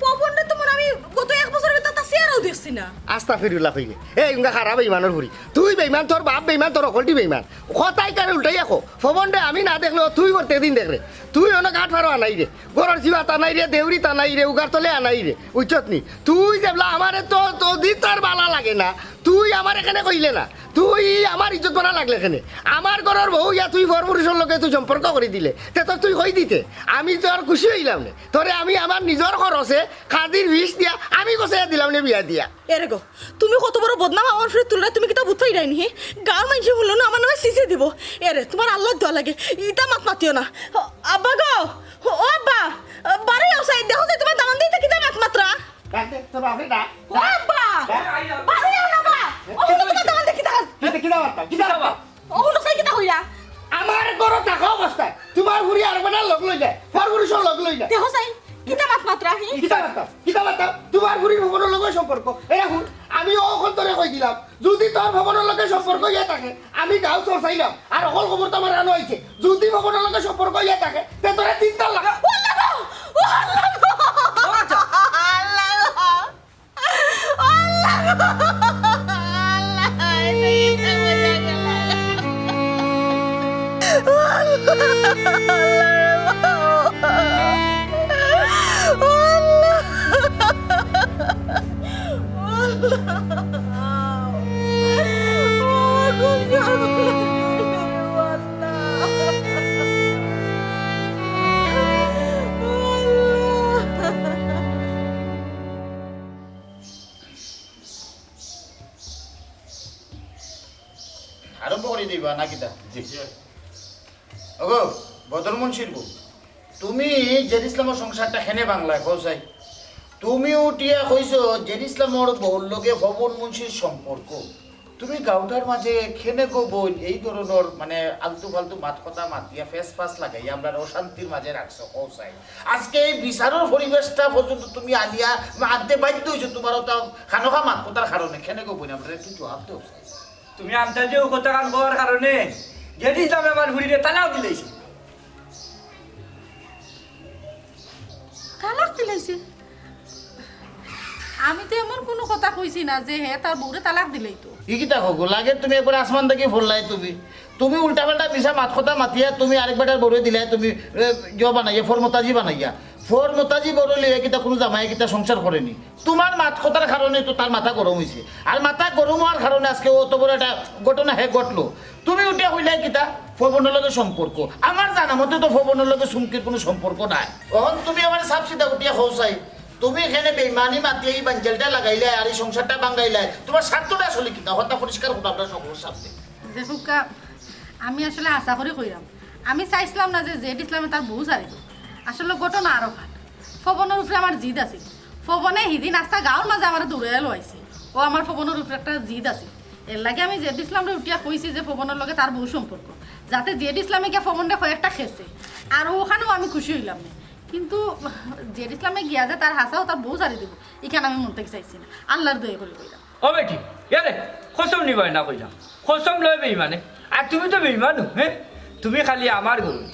পবনরে তো মনে আমি গত এক বছরর ভিতরে তার চেহারাও দেখছি না। আস্তাগফিরুল্লাহ কইলে। এই উঙ্গা খারাপ বেইমানর ফুড়ি। তুই বেইমান, তোর বাপ বেইমান, তোর হকলটি বেইমান। কথায় কারে উল্টাইয়া কও। পবনরে আমি না দেখলেও তুই প্রত্যেক দিন দেখরে। তুই অনো গাঁট ফারো আনাইরে। ঘরর জিবাত আনাইরে, দেউরিত আনাইরে, উগার তলে আনাইরে। বুঝছত নি? তুই যেবলা আমারে তো, তো দি তোর বালা লাগে না। তুই আমারে কেনে কইলে না। তুই আমার ইজ্জত বালা লাগলে কেনে। আমার ঘরর বউ ইয়া তুই পরপুরুষর লগে তুই সম্পর্ক করি দিলে। তে তো তুই কই দিতে। আমি তো আর খুশি অইলাম নে। তোরে আমি আমার নিজর খরচে কাজির ফিস দিয়া আমি গছাইয়া দিলাম নে বিয়া দিয়া। এরে গো, তুমি কত বড় বদনাম আমার উপরে তুলরায়, তুমি কিতা বুঝতায় নায় নি, হে? গাঁওর মাইনষে হুনলে না আমার নামে ছিছি দিবো। এরে, তুমার আল্লার দোয়া লাগে, ইতা মাত মাতিও না। আব্বা গো, ও আব্বা, বারই আও চাই, দেখো চাই তুমার দামান্দে ইতা কিতা মাত মাতরা। ডাক দে, তোর বাপরে ডাক। ও আব্বা, বারই আও না বা। ও, তুমার দামান্দে কিতা? কিতা, কিতা মাতরা? কিতা মাতরা? ও, হুনো চাই কিতা কইরা? আমার ঘরো থাকা অবস্থায় তুমার ফুড়ি আর বেটার লগ লইলে, পরপুরুষর লগ লইলে। দেখো চাই, কিতা মাত মাতরা, হি? কিতা মাততাম? কিতা মাততাম? তুমার ফুড়ির পবনর লগে সম্পর্ক। এরা হুন, আমি অখন তোরে কই দিলাম, যুদি তোর পবনর লগে সম্পর্ক ইয়া থাকে, আমি গাঁও চড় চাইলাম, আর অকল খবর তো আমার আনো আইছে, যুদি পবনর লগে সম্পর্ক ইয়া থাকে, তে তোরে তিন তালাক। ও আল্লাহ গো! ও আল্লাহ গো! আল্লাহ গো! আরম্ভ করি দিবা না কিতা? জি। ওগো, বদর মুন্সির বউ, তুমি জেড ইসলামর সংসারটা কেনে ভাংলায়, কও চাই? তুমি উঠিয়া কইছো জেড ইসলামর বউর লগে ফবন মুন্সির সম্পর্ক। তুমি গাউটার মাঝে কেনে গো বইন এই ধরনর মানে আলতু ফালতু মাত কথা মাতিয়া ফেস ফাস লাগাইয়া আমরারে অশান্তির মাঝে রাখছো, কও চাই? আজকে এই বিচারর পরিবেশটা পর্যন্ত তুমি আনিয়া আনতে বাধ্য অইছো তুমার অতা খানোখা মাত কথার কারণে। কেনে গো বইন, আমরারে একটু জবাব দেও চাই। তুমি আন্তাজে অউ কথাখান কওয়ার কারণে জেড ইসলামে আমার ফুড়িরে তালাক দিলাইছে। তালাক দিলাইছে? আমি তো এমন কুনু কথা কইছি না যে হে তার বউরে তালাক দিলাইতো। ই কিতা কও গো? লাগে তুমি একবার আসমান থাকি পড়লায় তুমি। তুমি উল্টা পাল্টা মিছা মাত কথা মাতিয়া তুমি আরেক বেটার বউরে দিলায় তুমি, এ, জো বানাইয়া, ফরমতাজি বানাইয়া। ফরমতাজি বউরে লইয়া কিতা কুনু জামাইয়ে কিতা সংসার করেনি? তুমার মাত কথার কারণে তো তার মাথা গরম অইছে। আর মাথা গরম অওয়ার কারণে আজকে অত বড় একটা ঘটনা হে ঘটলো। তুমি উঠিয়া কইলায় কিতা? ফবনর লগে সম্পর্ক। আমার জানা মতে তো ফবনর লগে চুমকির কুনু সম্পর্ক নাই। অখন তুমি আমারে সাফ সিধা উঠিয়া কও চাই, তুমি কেনে বেইমানি মাতিয়া ই বাঞ্জালটা লাগাইলায় আর ই সংসারটা ভাঙ্গাইলায়, তুমার স্বার্থটা আসলে কিতা? অখনটা পরিষ্কার করো আমরার সকলর সামনে। দেখউক্কা, আমি আসলে আশা করি কইরাম, আমি চাইছলাম না যে জেড ইসলামে তার বউ ছাড়ি দেউক। আসলে ঘটনা আরো খান। ফবনর উপরে আমার জিদ আছিল। ফবনে হিদিন আস্তা গাউর মাঝে আমারে দৌড়াইয়া লইছে। অউ আমার ফবনর উপরে একটা জিদ আছিল। এরলাগি আমি জেড ইসলামরে উঠিয়া কইছি যে ফবনর লগে তার বউ সম্পর্ক, যাতে জেড ইসলামে গিয়া ফবনরে কয়েকটা খেছে। আর অখানেও আমি খুশি অইলাম না। কিন্তু জেড ইসলামে গিয়া যে তার হাছাউ তার বউ ছাড়ি দিবো, ইখান আমি মন থাকি চাইছি না। আল্লার দোয়াই করি কইরাম। ও বেটি, এরে, কসম নিবায় না কইলাম। কসম লয় বেইমানে। আর তুমি তো বেইমানউ, হে? তুমি খালি আমার ঘরো নি।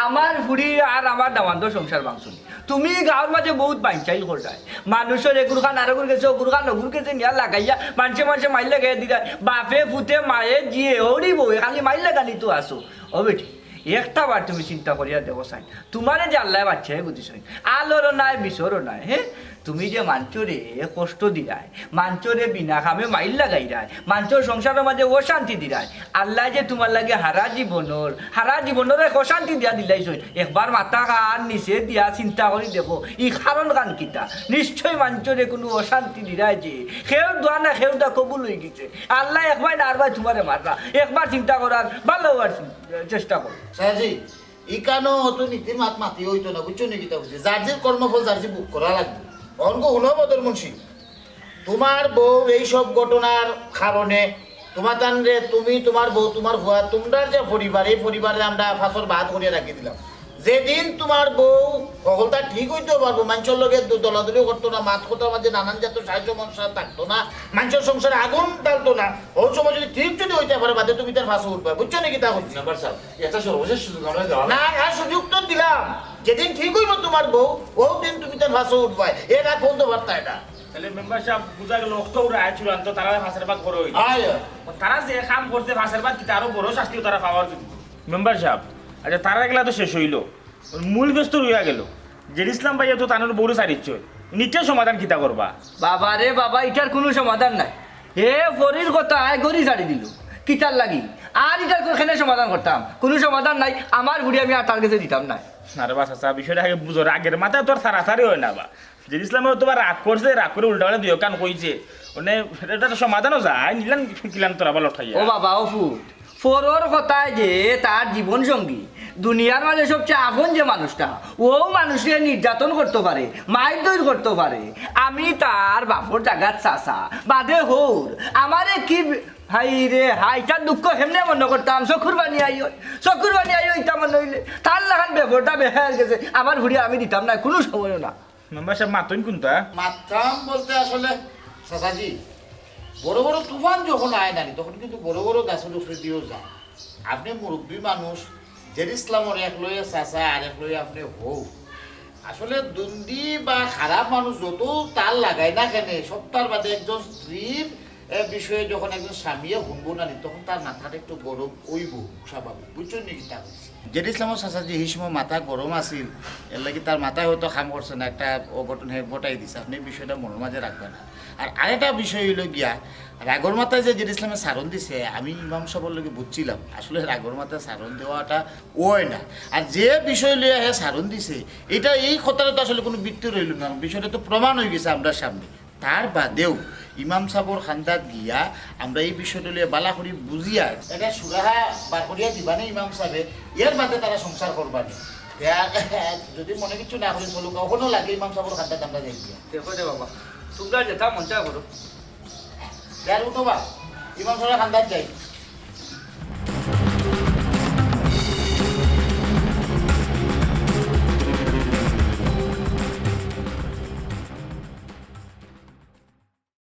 আমার ফুড়ি আর আমার দামান্দর সংসার ভাংছো নি। তুমি গাউর মাঝে বউত বাইনচাইল কররায়। মানুষর এগুর খান আরগুর গেছে, অগুর খান অগুর গেছে নিয়া লাগাইয়া মানষে মানষে মাইর লাগাইয়া দিরায়। বাফে, ফুতে, মায়ে, জিয়ে, হউরি বউয়ে খালি মাইর লাগানিত আছো। ও বেটি, একটা বার তুমি চিন্তা করিয়া দেখো চাইন, তুমারে যে আল্লায় বাচ্চায় বুঝিছইন, আলরও নাই, বিছরও নাই, হে? তুমি যে মানষরে কষ্ট দিরায়, মানষরে বিনা কামে মাইর লাগাইরায়, মানষর সংসারর মাঝে অশান্তি দিরায়, আল্লায় যে তুমার লাগি হারা জীবনর, হারা জীবনর এক অশান্তি দিয়া দিলাইছইন, একবার মাথাখান নিচে দিয়া চিন্তা করি দেখো, ই কারণখান কিতা? নিশ্চয় মানষরে কুনু অশান্তি দিরায় যে, কেউর দোয়া না কেউরটা কবুল অইগেছে। আল্লায় একবার না আরবার তুমারে মাররা, একবার চিন্তা করার ভালো অওয়ার চিন-, চেষ্টা করো। চাচাজি, ইখানো অত নীতির মাত মাতি অইতো না, বুঝছো নি কিতা কইছি? যার যে কর্মফল যার যে ভোগ করা লাগবো। অখন গো হুনো বদর মুন্সি, তুমার বউ এই সব ঘটনার কারণে তুমাতানরে, তুমি, তুমার বউ, তুমার ফুয়া, তুমরার যে পরিবার, এই পরিবারে আমরা ফাঁসর ভাত করিয়া রাখি দিলাম। যেদিন তুমার বউ হকলতা ঠিক অইতো পারবো, মানষর লগে দু-, দলাদলি করতো না, মাত কথার মাঝে নানান জাতর সাহায্য মনসা থাকতো না, মানষর সংসারে আগুন ঢালতো না, অউ সময় যদি ঠিক যদি অইতে পারে, বাদে তুমি তার ফাঁসো উঠবায়, বুঝছো নি কিতা কইছি? মেম্বার সাব, একটা সর্বশেষ সুযোগ আমরা দেওয়া না, আর সুযোগ তো দিলাম। যেদিন ঠিক অইবো তুমার বউ, অউ দিন তুমি তার ফাঁসো উঠবায়। এর আগ পর্যন্ত পারতায় না। তাইলে মেম্বার সাব, বুঝা গেল, অক্টো উড়া আয় চূড়ান্ত, তারা ফাঁসের ভাত করো অইল। আয়। তারা যে কাম করছে ফাঁসের ভাত, কিতা আরো বড় শাস্তিও তারা পাওয়ার যোগ্য। মেম্বার সাব, আচ্ছা, তারা এগুলা তো শেষ অইল, মূল ব্যস্ত রইয়া গেল। জেড ইসলাম ভাইয়ে তো তানর বউরে ছাড়িচ্ছে, ইটার সমাধান কিতা করবা? বাবা রে বাবা, ইটার কুনু সমাধান নাই। হে ফরির কথায় গড়ি ছাড়ি দিল, কিতার লাগি? আর ইটার কো-, কেনে সমাধান করতাম? কুনু সমাধান নাই। আমার ফুড়ি আমি আর তার গেছে দিতাম না। না রে বা চাচা, বিষয়টা আগে বুঝো, রাগের মাথায় তো আর ছাড়াছাড়ি অয় না বা। জেড ইসলামে হয়তো বা রাগ করছে, রাগ করি উল্টা পাল্টা দুই কান কইছে, মানে, এটা তো সমাধানও যায়, নিলাম কিলান তোরা বা লটকাইয়া। ও বাবা, ও ফুত, ফরর কথায় যে তার জীবন সঙ্গী, দুনিয়ার মাঝে সবচেয়ে আপন যে মানুষটা, অউ মানুষরে নির্যাতন করতো পারে, মাইর দইর করতো পারে, আমি তার বাপর জাগাত চাচা, বাদে হউর, আমারে কি, হায় রে হায়, তার দুঃখ হেমনে মনো করতাম, চকুর পানি আইয়, চকুর পানি আইয়, ইতা মনো অইলে, তার লাখান বেপর্দা বেহায়ার গেছে, আমার ফুড়ি আমি দিতাম না, কুনু সময়ও না। মেম্বার সাব, মাতইন কুনতা? মাততাম বলতে আসলে, চাচাজি, বড় বড় তুফান যখন আয় নানি, তখন কিন্তু বড় বড় গাছর উপরে দিয়েও যায়। আপনে মুরব্বি মানুষ, জেড ইসলামর এক লগে চাচা, আর এক লগে আপনে হউর। আসলে দুন্দি বা খারাপ মানুষ যত তার লাগায় না কেনে, সবতার বাদে একজন স্ত্রীর এ বিষয়ে যখন একজন স্বামীয়ে হুনবো নানি, তখন তার মাথাটা একটু গরম অইবো, স্বাভাবিক। বুঝছো নি কিতা কইছি? জেড ইসলামর চাচাজি হি সময় মাথা গরম আছিল, এরলাগি তার মাথায় হয়তো কাম করছে না, একটা অঘটন হে ঘটাই দিছে। আপনে এই বিষয়টা মনর মাঝে রাখবা না। আর আরেকটা বিষয় অইলো গিয়া, রাগর মাথায় যে জেড ইসলামে সারণ দিছে, আমি ইমাম সাবর লগে বুঝছিলাম, আসলে রাগর মাথায় সারণ দেওয়াটা অয় না। আর যে বিষয় লইয়া হে সারণ দিছে, ইটা এই কথাটা তো আসলে কুনু ভিত্তি রইল না, বিষয়টা তো প্রমাণ অইগেছে আমরার সামনে। তার বাদেও ইমাম সাবর খান্দাত গিয়া আমরা এই বিষয়টা লইয়া বালা করি বুঝিয়া একটা সুরাহা বার করিয়া দিবা নে ইমাম সাবে, এর বাদে তারা সংসার করবা নে। ইয়া, যদি মনে কিছু না করি চলুক, অখনো লাগে ইমাম সাবর খান্দাত আমরা যাই গিয়া। দেখো দে বাবা, তোমরা যেটা মন চায় করো। ইয়ার উঠো বা, ইমাম সাবর খান্দাত যাই।